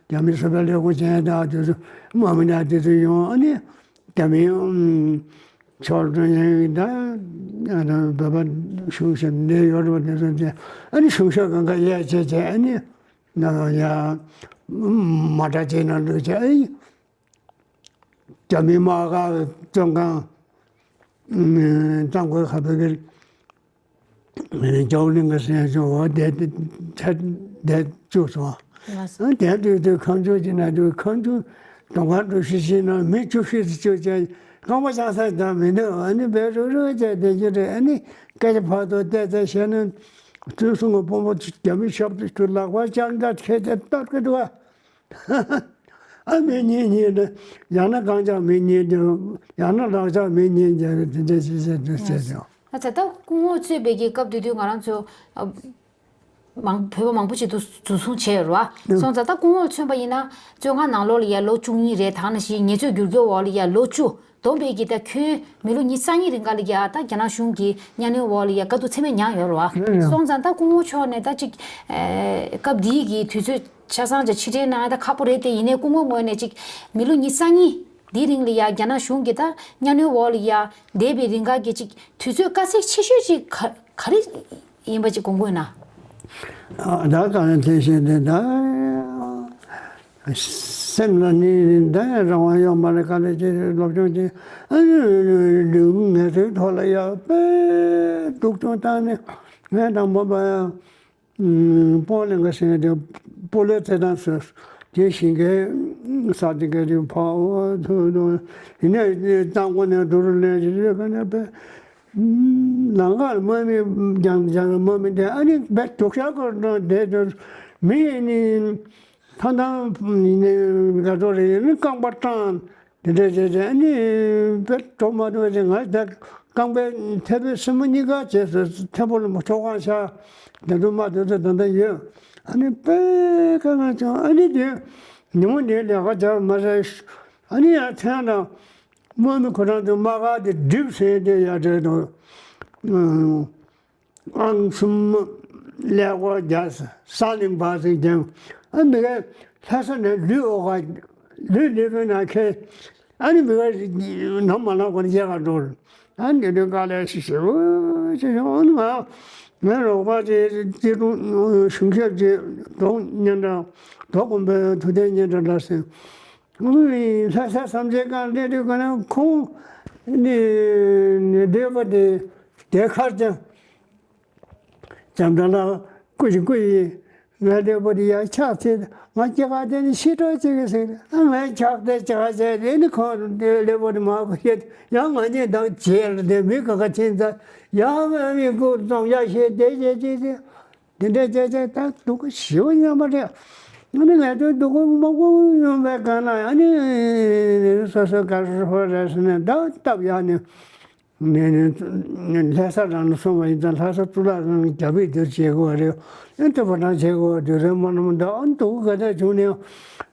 རྒྱ་མི་སུ་པའི་ལས་ཁུངས་ཅན་དང་དེ་ཚོ་དམག་མི་དང་དེ་ཚོ་ཡོང་ཨ་ནི་རྒྱ་མི་ཕྱོགས་ཀྲུང་དབྱང་དང་བོད་པ་གཞུང་ཞབས་འདྲ་ཡོད་རེད་པ། དེ་ཚོ་དེ་ཨ་ནི་གཞུང་ཞབས་གང་ག་ཡས་བྱས་བྱས་ཨ་ནི་ཡ་མ་གྲྭ་ཅན་ན་འགྲོ་བྱས་ཨ་ནི། རྒྱ་མི་དམག་སྒར་བཙོན་ཁང་གཙང་པོའི་ཁ་བའི་གི་རྒྱ་བོ་གླིང་གི་སྲས་ཆུང་འོ་དེ་དེ་བཅུག་སོང་། དེ་དུས་དུས་ཁང་ཆུང་གི་ན་དུས་ཁང་ཆུང་དུང་ཁང་གྲུ་བཞི་ཞིག་ན་མི་བཅུ་བཞི་ཙམ་བཅུག་བྱས་རྐང་པ་བཅང་ས་ཀྱང་མི་འདུག་ཨ་ནི་བེད་རུབ་རུབ་བྱས་བསྡད་རྒྱུ་རེད། ཨ་ནི་སྐད་ཆ་ཕར་ཚུར་བལྟས་ཚེ་ཤེས་ན་བཙོན་སྲུང་གི་དཔོན་པོ་རྒྱ་མི་ཞབས་ཏུ་ལག་པ་བཅངས་འདྲ་ཁྱེད་ཀྱིས་གཏོར་གི་འདུག་ཨ། ཨ་མི་གཉིས་གཉིས་ནི་ཡང་ན་རྐང་ལྕགས་མི་གཉིས་ཀྱང་ཡང་ན་ལག་ལྕགས་མི་གཉིས་ཀྱང་དེ་འདྲ་ཞིག་བྱེད་དུ་བྱེད་ཅིང་། ཨ་ཙི། ད་སྐུ་ངོ་གཙོས་པའི་གི་སྐབས་དེ་དུས་ང་རང་ཚོ་ཨ་ མང་བོད་པ་མང་པོ་ཅིག་ཏུ་འཛུལ་སོང་བྱས་ཡོད་རེད་བ། སོང་ཙང་ད་སྐུ་ངོ་མཚོན་པ་ཡིན་ན་བཙོན་ཁང་ནང་ལོགས་ལ་ཡ་ལོ་བཅུ་གཉིས་རེད། ད་ནང་བཞིན་ངལ་རྩོལ་བསྒྱུར་བཀོད་འོག་ལ་ཡ་ལོ་བཅུ། བསྡོམས་པས་ཀྱི་ད་ཁྱོན་མི་ལོ་ཉི་ཤུ་རྩ་གཉིས་རིང་ག་ལ་ཡ་ད་རྒྱ་ནག་གཞུང་གི་གཉའ་གནོན་འོག་ལ་ཡ་དཀའ་སྡུག་ཚད་མེད་མྱངས་ཡོད་རེད་བ། རེད་རེད། སོང་ཙང་ད་སྐུ་ངོ་མཆོག་ནས་ད་ཅིག་ཨེ་སྐབས་འདིའི་གི་དུས་ཚོད་ཆ་ཚང་ཅིག་ཕྱིར་དྲན་གནང་ཡ་ད་ཁག་པོ་རེད་དེ། ཡིན་ནའི་སྐུ་ངོ་ངོས་ནས་ཅིག་མི་ལོ་ཉི་ཤུ་རྩ་གཉིས་འདིའི་རིང་ལ་ཡ་རྒྱ་ནག་གཞུང་གི་ད་གཉའ་གནོན་འོག་ལ་ཡ་བསྡད་པའི་རིང་ག་གི་ཅིག་དུས་ཚོད་དཀའ་ཚེགས་ཆེ་ཤོས་ཅིག་ག་ག་རེ་ཡིན་པ་ཅིག་དགོངས་དགོས་ན། ཨ་ད་ག་ནས་དེ་བཞིན་དེ་ད། སེམས་ལ་ནི་ད་ཡང་རང་དབང་ཡོད་མ་རེད། ག་ལེ་ཅིག་སློབ་སྦྱོང་ཅིག་ཨ་ནི་ལུས་ངལ་རྩོལ་ཐོག་ལ་ཡག་པའི་འདུག་སྦྱོང་བཏང་ནས། ངས་དང་པོ་པ་ཡང་སྤོ་ལེན་ག་ཟེར་དེ་སྤོ་ལོའི་རྩེད་ཐང་སོ་དེ་ཞིང་ཁའི་ས་དེ་ག་དེ་ཕ་འོ་ཐུ་ཐུ་ཡིན་ནས་རྩང་སྒོ་ནས་དུ་རུ་ལེན་ཅིག་ཡོད་ག་ནས་པས། ལམ་ཁར་དམག་མི་རྒྱང་རྒྱང་དམག་མི་དེ་ཨ་ནི་བེད་དུག་ཤར་སྐོར་འགྲོ་བསྡད་དུས་མི་ནི་ཐང་ཐང་ནི་ག་ཚོད་རེད་ནི་རྐང་པ་སྐྲངས་དེ་འདྲ་བྱས་བྱས་ཨ་ནི་བེད་འགྲོ་མ་ཐུབ་ཅིག་ང་ད་རྐང་པའི་མཐེ་བོའི་སྲིན་མོ་གཉིས་ཀ་བྱས་སོ། མཐེ་བོ་ལ་མོ་ཆོག་གང་ཤ་དེ་ཚོ་མ་དེ་ཚོ་ད་ལྟ་ཡོད། ཨ་ནི་དཔེ་ཁ་ང་ཚོ་ཨ་ནི་དེ་ཉིན་མོ་འདིའི་ལས་ཀ་བྱ་མ་རེད། ཨ་ནི་ཡང་ཐེངས་དང་། དམག་མི་ཁོ་རང་ཚོ་དམག་སྒར་དེ་སྒྲིབ་ཟིན་དེ་ཡར་འབྲེལ་དང་། ཨང་གསུམ་ཀླད་ཀོར་རྒྱག་ས་ལིང་བ་ཟིག་ཀྱང་ཨ་མི་ག་ལྷ་ས་ནས་ལུས་འོག་ག་ལུས་ལུས་པོའི་ནང་ཁེལ། ཨ་ནི་མི་ག་ནམ་མ་ལངས་གོང་ནས་གཡས་ག་འགྲོ། ཨ་ནི་འདི་དུས་དཀའ་ལས་ཞེ་པོ་ཅིག་བྱུང་། ཨ་ནི་ང་ངའི་རོགས་པ་ཅིག་སྐྱིད་གྲོང་གཞུང་ཞབས་ཅིག་རྡོ་སྙན་གྲགས་རྡོ་དགོན་པའི་ཐུབ་བསྟན་སྙན་གྲགས་ལགས་ཟེར། ལྷ་ས་བསམ་གཏན་སྒང་སླེབས་དུས་ག་ནས་ཁོང་ནི་ནི་འདོད་པ་དེ་དེ་ཁར་ཀྱང་འཇམ་དྲག་ལ་སྐུ་ཞིག་སྐུ་ཡིན། ང་འདོད་པ་དེ་ཡར་ཕྱག་འཚལ། ང་སྐྱེ་ཁ་དེ་ནི་ཤི་གྲོགས་བྱེད་ཀྱི་ཟེར། ཨ་ང་ཕྱག་དེ་ཅག་བྱས་དེ་ནི་ཁོང་འདོད་པ་དེ་མ་གོ་ཤེས་ཡང་ང་གཉིས་དང་བྱེད་ལ་དེ་མི་ག་ག་ཕྱིན་ཚར་ཡང་ང་མི་སྐུ་གཏོང་ཡ་ཤེས་དེ་བྱེད་ཅེས་ཟེར། དེ་འདྲའི་སྐད་ཆ་ད་སྡུག་གུ་ཞེ་པོ་ཉམས་པ་རེད། ཨ་ནི་ང་ཚོའི་སྡུག་གུ་མང་པོ་ཡོང་བའི་སྒང་ལ་ཨ་ནི་སོ་སོའི་དགའ་རོགས་རེད་ཟེར་ནས་ད་སྟབས་ཡག་ནས་ནས་ནས་ལྷ་ས་རང་ལ་སོང་བ་ཡིན་ཙང་ལྷ་ས་གཙུག་ལག་ཁང་རྒྱ་བོད་དེར་བྱེད་དགོས་པ་རེད། ཨ་ནི་དེ་བ་ནང་བྱེད་དགོས་པ་དུས་རེད་མ་ནམ་ད་ཨ་ནི་སྡུག་གུ་ག་ཚད་བྱུང་ནས་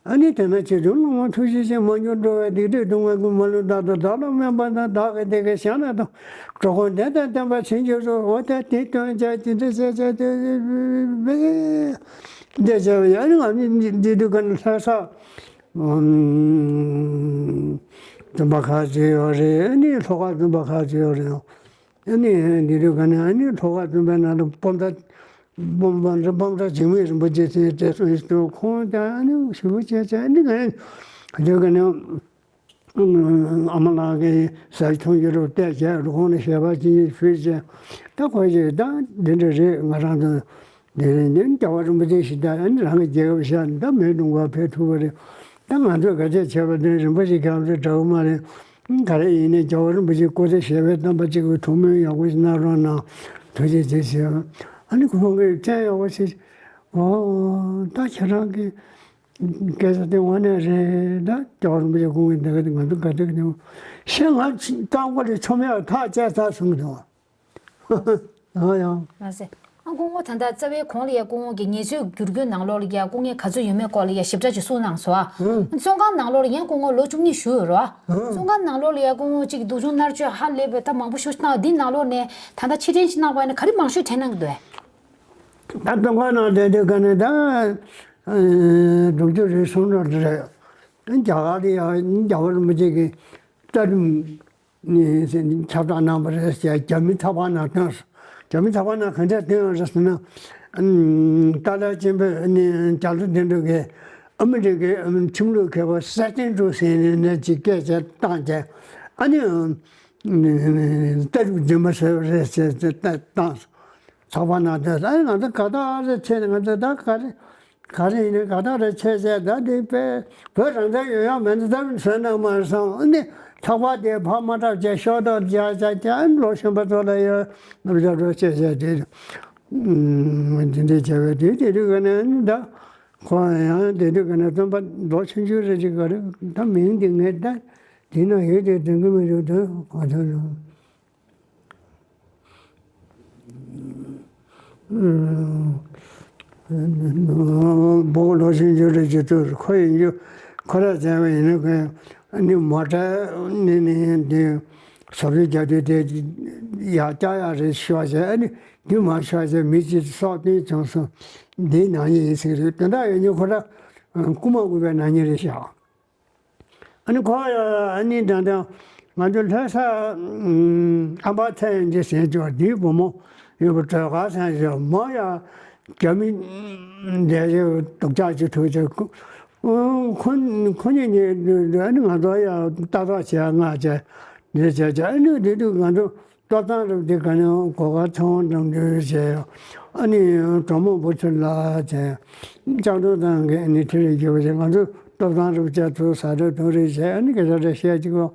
ཨ་ནི་དེ་ན་ཁྱེད་ཚོ་སློབ་མ་ཐུགས་རྗེ་ཆེ། མ་འགྱུར་འགྲོ་བའི་སྡིག་སྒྲིབ་སྡུག་བསྔལ་ཀུན་མ་ལུས་བདག་ཏུ་བདག་ལ་སྨན་པ་དང་བདག་གི་སྡེ་དགེ་ཞང་ལ་དང་། གྲོགས་ཁོང་དེ་དང་བསྟན་པ་ཕྱིན་གྱི་རུ་འོ་དེ་དེ་སྟོན་བྱ་ཅི་འདྲ་བྱས་བྱས་དེ་བས་འདི་བྱས་པ་ཡང་ནི་ང་ནི་འདི་འདི་ག་ནི་ལྷ་ས་བཙུན་པ་ཁག་ཅིག་ཡོད་རེད། ཨ་ནི་ལྷོ་ཁ་བཙུན་པ་ཁག་ཅིག་ཡོད་རེད། ཨ་ནི་འདི་འདི་ག་ནི་ཨ་ནི་ལྷོ་ཁ་བཙུན་པའི་ནང་དུ་སྤོམ་ད་སྤོམ་པ་འདྲ་སྤོམ་ད་འཇིགས་མེད་རིན་པོ་ཆེ་ཚེ་དེ་སོང་ཡིན་ཁོང་དང་ཨ་ནི་ཞུ་བ་བྱས་བྱས་ཨ་ནི་ང་འདི་ག་ནི། ཨ་མ་ལགས་ཀྱིས་ཟ་ཆུང་གི་རུ་བལྟས་བྱས་རུ་ཁོང་ལ་ཞལ་པར་ཅིག་ཕུལ་བྱས། ད་ཁོ་ཞིག་ད་འདི་འདྲ་རེད། ང་རང་ཚོ་འདི་རེད། འདི་རྒྱལ་བ་རིན་པོ་ཆེ་ཞིག་ད་ཨ་ནི་རང་གི་རྒྱལ་ཁབ་ཤར་ད་མེད་འགྲོ་བ་ཕེབས་ཐུབ་པ་རེད། ད་ང་ཚོས་ག་ཚད་བྱས་པ་དེ་རིན་པོ་ཆེ་ཁྱེད་རང་ཚོས་འདྲ་བོ་མ་རེད། ག་རེ་ཡིན་ནའི་རྒྱལ་བ་རིན་པོ་ཆེ་སྐུ་ཚེ་ཞབས་པད་བརྟན་པ་གཅིག་གི་ཐུགས་སྨོན་ཡག་པོ་ཞིག་གནང་རོགས་གནང་། ཐུགས་རྗེ་ཆེ་ཞུ། ཨ་ནི་ཁོང་གིས་བཙན་ཡག་པོ་ཞིག་ཨོ་ད་ཁྱེད་རང་གི་སྐད་ཆ་དེ་དངོས་གནས་རེད། ད་རྒྱལ་བ་རིན་པོ་ཆེ་སྐུ་ངལ་འདི་ག་དེ་ང་ཚོ་ག་དེ་ག་དེ་ཤེས། ང་རྐང་པ་ལས་ཆོ་མེད་ཐག་བཅད་ཚར་སོང་གི་འདུག་ཨ་ཡང་། མ་ཟད། ཨ་སྐུ་ངོ་ད་ལྟ་རྩ་བའི་གོང་ལ་ཡ་སྐུ་ངོ་གི་ངལ་རྩོལ་བསྒྱུར་བཀོད་ནང་ལོགས་ལ་ཡ་སྐུ་ངལ་ག་ཚོད་ཡོད་མེད་སྐོར་ལ་ཡ་ཞིབ་ཕྲ་ཅིག་གསུངས་གནང་སོང་ཨ། ཨང་། བཙོན་ཁང་ནང་ལོགས་ལ་ཡང་སྐུ་ངོ་ལོ་བཅུ་གཉིས་བཞུགས་ཡོད་རེད་བ། ཨང་། བཙོན་ཁང་ནང་ལོགས་ལ་ཡ་སྐུ་ངོ་གཅིག་སྡུག་སྦྱོང་མནར་གཅོད་ཧ་ལས་པའི་ད་མང་པོ་ཞིག་གནང་བ་འདི་ནང་ལོགས་ནས་ད་ལྟ་ཕྱིར་དྲན་ཅིག་གནང་བ་ཡིན་ན་ག་རེ་མང་ཤོས་དྲན་གནང་གི་འདུག་ཨེ། ད་བཙོན་ཁང་ནང་བསྡད་དུས་ག་ནས་ད་དྲུག་ཅུ་རེ་གསུམ་ལོ་དེ་རེད། རྒྱ་གར་ལ་ཡང་རྒྱལ་བ་རིན་པོ་ཆེ་གི་རྩ་ཁྲིམས་ཁྱབ་བསྒྲགས་གནང་བ་རེད་ཟེར། རྒྱ་མི་ཚགས་པར་ནང་བཏོན་སོང་། རྒྱ་མི་ཚགས་པར་ནང་ག་འདྲ་བཏོན་ཡོད་རེད་ཟེར་ན། ཏཱ་ལའི་ཆེན་པོས་རྒྱ་ལོ་དེ་འདྲ་གི་ཨ་མི་རི་ཀའི་ཁྲིམས་ལུགས་མཁས་པ་སེ་ཏན་ཀྲུའུ་ཟེར་ནས་ཅིག་སྐད་ཆ་བཏང་རྗེས་ཨ་ནི་རྩ་ཁྲིམས་རྫུན་མ་བཟོས་པ་རེད་ཟེར་བཏང་སོང་། ཚགས་པར་ནང་དེ་ཨ་ང་ཚོ་ག་ད་རེ་ཆེ་ནས་ང་ཚོ་ད་ག་རེ་ག་རེ་ཡིན་ནའི་ག་ད་རེ་ཆེ་ཆེ་ད་དེ་དཔེ་བོད་རང་བཙན་ཡོད་ཡག་མེད་ན་ད་བཟོས་གནང་མ་སོང་། ཨ་ནི་ཚགས་པར་དེ་ཕར་མ་འཁྲབ་བྱས་ཤོག་ཐོག་རྒྱག་བྱས་ཀྱང་ལོ་གཞོན་པ་ཚོ་ལ་ཡོད་རྣམ་གཞག་འགྲོ་ཆེ་ཆེ་དེ་དེ་འདྲ་བྱས་པས་དེ་དེ་དུས་ག་ནས་ཨ་ནི་ད་ཁོ་ཡང་དེ་དུས་ག་ནས་བཙོན་པ་ལོ་ཆུང་ཆུང་རེ་ཅིག་ག་རེ་ད་མིང་དེ་ངས་ད་དེ་ན་ཡོད་དེ་དྲན་གི་མི་འདུག་ད་ག་ཚོད་རེད། བོད་ལྷོ་ཆོས་འབྱོར་རེད་ཀྱི་ཚུལ་ཁོ་ཡིན་རྒྱུ་ཁོ་ར་བཙན་པ་ཡིན་ན་ཁོས་ནི་མོ་ཊ་ནི་ནི་འདི་བཟོ་བཅོས་རྒྱག་དུས་དེ་ཡར་བཀྱག་ཡག་རེད་ཤོག་བྱས་ཨ་ནི་འདི་མ་ཤོག་བྱས་མི་གཅིག་སྲོག་ཐོན་བྱུང་སོང་འདིའི་ནག་ཉེས་ཡིན་ཟེར་གི་རེད། དོན་དག་ཡོད་ཉེ་ཁོ་ར་རྐུ་མ་རྐུ་བའི་ནག་ཉེས་རེད་ཤག་ཨ་ནི་ཁོ་ཡ་ཨ་ནི་དང་དང་ང་ཚོ་ལྷ་ས་ཨམ་པ་ཚེ་ཡན་གྱི་ཟེར་ཅོག་འདིའི་བུ་མོ་ཡོད་པ་གྲོས་ཁ་སང་ཞོག་མོ་ཡ་རྒྱ་མི་འདས་ཡོད་སྡུག་ཅག་ཅིག་ཐུག་ཅིག་ཁོ་ཁོ་གཉིས་ནི་ཨ་ནི་ང་ཚོ་ཡ་ལྟ་རྟོག་བྱས་ང་བྱས་འདི་བྱས་བྱས་ཨ་ནི་འདི་དུས་ང་ཚོ་ཏོག་ཙམ་རུ་འདི་ག་ནས་གོ་སྐབས་ཚང་བ་འགྲམ་འགྲུལ་བྱས་ཨ་ནི་གྲོགས་མོ་བུ་ཚོ་ལ་བྱས་ལྕགས་སྒྲོག་དང་གི་ཨ་ནི་ཁྲིད་རེ་རྒྱུ་བ་བྱས་ང་ཚོ་ཏོག་ཙམ་རུ་བཅའ་ཚུལ་ཟ་རེ་འཐུང་རེ་བྱས་ཨ་ནི་ག་ཚོད་རེ་བཤད་ཅིག་གོ་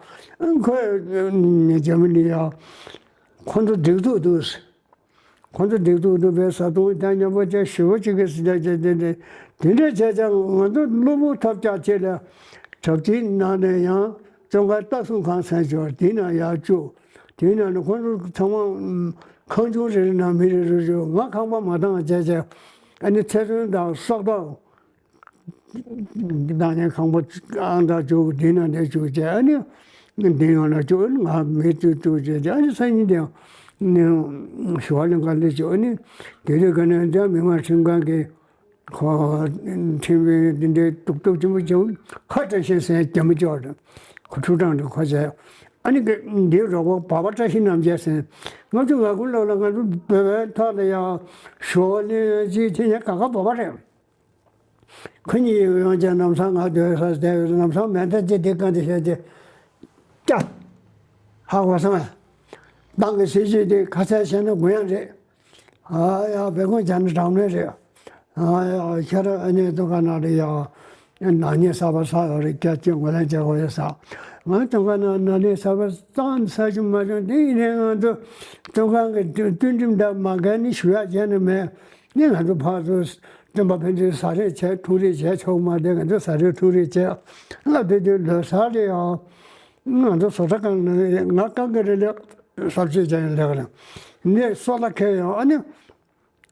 ཁོས་ནི་རྒྱ་མི་འདི་ཡ་ཁོ་ཚོ་སྒྲིག་འཛུགས་འདུག་ཁོ་ཚོ་སྒྲིག་འཛུགས་འདུག་པའི་ས་སྟོང་ཀྱང་མཉམ་པོ་བཅའ་ཞུ་བ་ཅིག་གི་སྲིད་ཇ་བཅའ་དེ་འདྲ་དེ་འདྲ་བྱས་ཀྱང་ང་ཚོ་གློ་བུར་ཐབས་ཆག་ཆེ་ལ་གྲབས་ཅིག་ནང་ནས་ཡང་བཙོན་ཁང་ལྟ་སྲུང་ཁང་ཟེར་ཆོག་དེའི་ནང་ཡར་བཅུག་དེའི་ནང་ནས་ཁོང་ཚོ་ཚང་མ་ཁང་ཆུང་རེ་རེ་ནང་མི་རེ་རེ་བཅུག་ང་ཁང་པ་མ་བཏང་བྱས་བྱས་ཨ་ནི་ཚེ་བཙོན་དང་སྲོག་ཐོག་བཏང་ནས་ཁང་པ་ཨང་དང་བཅུག་དེའི་ནང་དེ་བཅུག་བྱས་ཨ་ནི་འདི་ཡོང་ན་བཅུག་ང་མི་བཅུག་བཅུག་བྱས་བྱས་ཨ་ནི་སང་ཉིན་དེ་ནི་ཞུ་བ་ལེན་ག་ལས་བཅུག་ཨ་ནི་དེ་དུས་ག་ནས་འདྲ་མི་མང་ཁྲིམས་ཁང་གི་ཁོ་ཁྲིམས་དཔོན་འདི་འདྲའི་ཏོག་ཏོག་ཆེན་པོ་བྱུང་ཁ་བཀྲ་ཤིས་ཟེར་རྒྱ་མི་ཅོག་རེད། ཁོ་ཁྲུ་ཀྲང་རེད་ཁོ་བྱས་ཨ་ནི་གི་འདིའི་རོགས་པ་བ་བ་བཀྲ་ཤིས་རྣམ་རྒྱལ་ཟེར་ང་ཚོ་ང་ཁུ་ལོ་ལ་ང་ཚོ་བོད་པའི་ཐོག་ལ་ཡང་ཞོ་ལེན་ཅིག་དེ་ཉིད་ག་ག་བ་བ་རེད། ཁོ་གཉིས་ཡོང་ཀྱང་ལམ་སང་ང་སྡོད་ས་སྡོད་ལམ་སང་མེ་མདའ་ཅིག་དེ་གང་དུ་བཤད་དེ་སྐྱ་ཧ་གོ་སོང་ང་། ཏང་གི་སྲིད་ཇུས་དེ་ཁ་གསལ་བཤད་ན་དགོས་ཡག་རེད། ཨ་ཡ་བེ་ཁོང་བྱས་ན་དྲང་གནས་རེད། ཨ་ཡ་ཁྱེད་རང་ཨ་ནེ་ཏོ་ག་ན་རེད་ཡ། ནག་ཉེས་གསར་པ་བསགས་ཡོད་རེད་སྐྱ་ཅིག་ངོས་ལེན་བྱེད་དགོས་ཡོད་ས། ང་ཏོ་ག་ན་ནག་ཉེས་གསར་པ་བསགས་ས་ཞིག་མ་བྱུང་དེ་ཡིན་ནའི་ང་ཚོ་ཏོ་ག་གི་བསྟུན་ཁྲིམས་འདྲ་མ་འགལ་ནི་ཞུ་ཡག་བྱས་ནས་མེད། ནི་ང་ཚོ་ཕར་ཚུར་སྟོན་པ་ཕན་ཚུན་ཟ་རེས་བྱས་འཐུང་རེས་བྱས་ཆོག་མ་བསྡད་ང་ཚོ་ཟ་རེས་འཐུང་རེས་བྱས་ལབ་དུས་དུས་ལོ་གསར་རེད་ཡང་ང་ཚོ་བཟོ་གྲྭ་གང་ནས་ང་གང་གི་རེ་ལས་གསར་བྱེད་ཅན་ལས་ཀ་ནས་སོ་ལ་ཁེལ་ཡང་ཨ་ནི་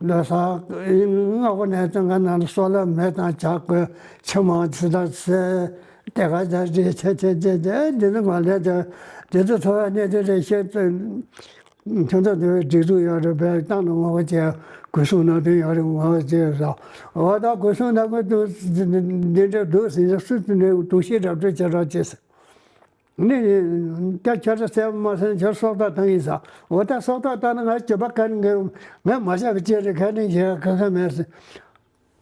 ལོ་གསར་སྔ་པོ་ནས་ཙང་ག་ནང་ལ་སོ་ལ་མེ་དང་ཇ་བསྐོལ་ཕྱེ་མར་ཚི་དང་ཚི་དེ་ག་ཇ་རེ་ཆེ་ཆེ་ཆེ་ཆེ་འདི་ཚོ་མ་ལས་དེ་འདི་ཚོ་ཚོ་བ་གནས་དེ་རེ་ཤེས་ཁྱོད་ཚོ་དེ་བས་སྒྲིག་འཛུགས་ཡོད་རེད་བས་ཏང་ནང་ངོ་བོ་བྱས་གུས་གསུང་གནང་དོན་ཡོད་རེད་ངོ་བོ་བྱས་ཟ། འོ་ད་གུས་གསུང་གནང་དགོས་འདུག་འདི་འདྲ་འདུག་ཟིན་ས་སུ་དེ་འདྲའི་དུག་ཤེས་རབ་སྤྲོད་བྱེད་རོགས་བྱས་ཟེར། ནི་ཀྱ་ཁྱོད་ཚོ་གསལ་པོ་མ་གསལ་ཁྱོད་སྲོག་ཐག་བཏང་ཡིན་ཟ། འོ་ད་སྲོག་ཐག་བཏང་ན་ང་སྐྱོབ་པ་ག་ནས་ངས་ངས་མ་བྱས་པ་ཅི་རེད་ག་ནས་བྱས་ག་ག་མེད་ཟེར།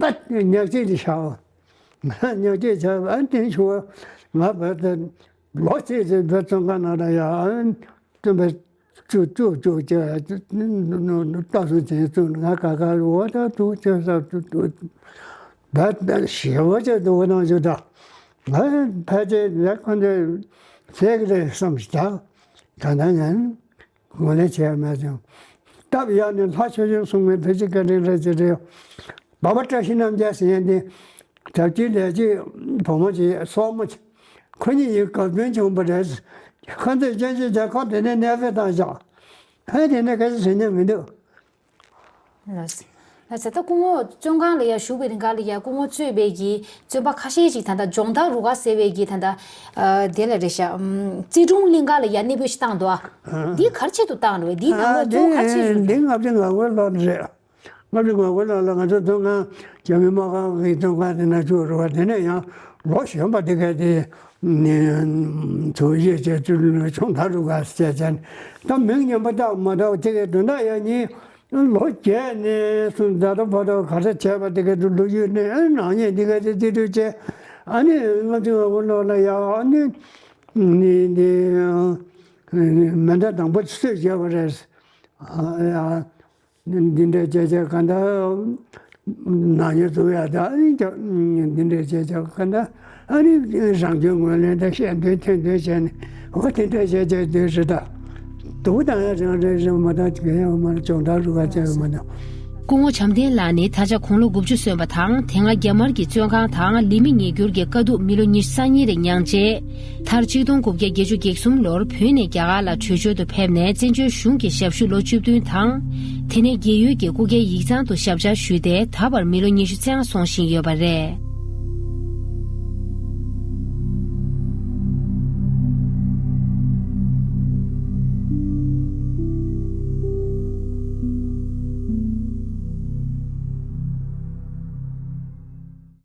ད་ཉག་གཅིག་ཅིག་བཞག་ཉག་གཅིག་བྱས་ཨ་དེ་ཞུ་བ་ང་བས་ད་ལོ་གཅིག་ཅིག་བོད་བཙོན་ཁང་ནང་ལ་ཡ་ཨ་སྟོན་པའི་བཅུ་བཅུ་བཅུ་བཅུ་ལྟ་སུ་བྱས་བཙུན་ང་ག་ག་འོ་ད་དུ་བཅུ་ས་བཅུ་བཅུ་ད་ད་ཞེ་བོ་ཅིག་འདུག་ནང་བཞུགས་ད་ང་ཕལ་ཆེར་ལས་ཁོ་འདྲ་བྱེད་ཀྱི་རེད་བསམ་ཞིག་ད་ད་ད་ཡང་། ངོས་ལེན་བྱས་མེད་ཅིང་། སྟབས་ཡག་ནས་ལྷ་ཆོས་སྐྱོང་སྲུང་མའི་བོད་ཀྱི་བཀའ་དྲིན་རེད་ཅེས་རེད། འབའ་པ་བཀྲ་ཤིས་རྣམ་རྒྱལ་ཟེར་མཁན་དེ་གྲྭ་བཙུན་ལས་བྱེད་བུ་མོ་ཅིག་སོག་མོ་ཅིག་ཁོ་གཉིས་ཡིན་སྐབས་བསྟུན་བྱུང་བ་རེད། ཁོ་ཚོས་སྐྱོན་བརྗོད་བྱས་ཁོ་དེ་ནས་གནས་སྤོས་བཏང་བཞག་ཕན་དེ་ནས་ག་ཚོད་བྱེད་མྱོང་མི་འདུག་ལགས་སོ། ལགས་སོ། ད་སྐུ་ངོ་བཙོན་ཁང་ལ་ཡ་བཞུགས་པའི་རིང་ག་ལ་ཡ་སྐུ་ངོ་གཙོས་པའི་གི་བཙོན་པ་ཁ་ཤས་ཤིག་ད་ལྟ་སྦྱོང་བརྡར་རུ་ཁག་ཟེར་བའི་གི་ད་ལྟ་ཨ་དེ་ལ་རེད་ཤག་ཨམ་རྩིས་དྲུང་གླིང་ག་ལ་ཡ་གནས་སྤོས་ཤིག་བཏང་འདུག་ཨ། འདི་ག་རེ་ཆེད་དུ་བཏང་རེད་བས། འདི་ནང་ལོགས་གཙོ་བོ་ག་རེ་ཆེད་དུ་འདི་ལྔ་བཅུ་ང་དགུ་ལོ་རེད། ལྔ་བཅུ་ང་དགུ་ལོ་ལ་ང་ཚོ་བཙོན་ཁང་རྒྱ་མི་དམག་ཁང་གི་བཙོན་ཁང་དེ་ན་བཅུག་རུ་བ་དེ་ནས་ཡང་ལོ་གཞོན་པ་དེ་ག་དེ་ཚོ་ཡེ་བྱས་ཚུལ་སྦྱོང་བརྡར་རུ་ཁག་ཟེར་བྱས་ནས་ད་མིང་ཉམས་པོ་བཏགས་མ་བཏགས་དེ་གའི་དོན་དག་ཡང་ཉིན། ལོ་བརྒྱད་ནས་སུ་ཛ་དྲག་ཕ་དྲག་ག་རེ་བྱས་པ་དེ་ག་དུ་ལོ་རྒྱུས་ནས་ཨ་ནག་ཉེས་འདི་ག་དེ་རྩིས་སྤྲོད་བྱས། ཨ་ནི་ལྔ་བཅུ་ང་དགུ་ལོ་ལ་ཡ་ཨ་ནི་ནི་འདི་མེ་མདའ་དང་པོ་གསོས་བྱས་པ་རེད། ཨ་ཡ་འདི་འདྲ་བྱས་བྱས་ག་འདྲ་ནག་ཉེས་བཙུགས་ཡ་ད་ཨ་ནི་འདི་འདྲ་བྱས་བྱས་ག་འདྲ། ཨ་ནི་རང་སྐྱོན་ངོས་ལེན་དང་ཤེས་འདོད་ཐོན་འདོད་བྱས་ནས་འོ་དེ་འདྲ་བྱས་བྱས་སྡོད་རེད་ད། སྡུག་དང་ཡང་རང་རེ་རེ་མ་དང་གི་ཡང་མ་སྦྱོང་བརྡར་རུ་ཁག་བྱས་མ་དང་། སྐུ་ངོ་བྱམས་ལྡན་ལགས་ནི་ད་ཆ་དགུང་ལོ་དགུ་བཅུ་སོན་པ་དང་། དེ་སྔ་རྒྱ་དམར་གྱི་བཙོན་ཁང་དང་ལི་མི་ཉིས་འགྱུར་གྱི་དཀའ་སྡུག་མི་ལོ་ཉི་ཤུ་རྩ་གཉིས་རེ་མྱངས་རྗེས། མཐར་ཆིག་སྟོང་དགུ་བརྒྱ་བརྒྱད་ཅུ་གྱ་གསུམ་ལོར་བོད་ནས་རྒྱ་གར་ལ་བྲོས་བྱོལ་དུ་ཕེབས་ནས་བཙན་བྱོལ་གཞུང་གི་ཞབས་ཞུ་ལོ་བཅུ་བདུན་དང་། དེ་ནས་རྒས་ཡོལ་གྱི་སྐུ་སྒེར་ཡིག་ཚང་དུ་ཞབས་བཅགས་ཞུས་ཏེ། ད་བར་མི་ལོ་ཉི་ཤུ་རྩ་ལྔ་སོང་བཞིན་ཡོད་པ་རེད།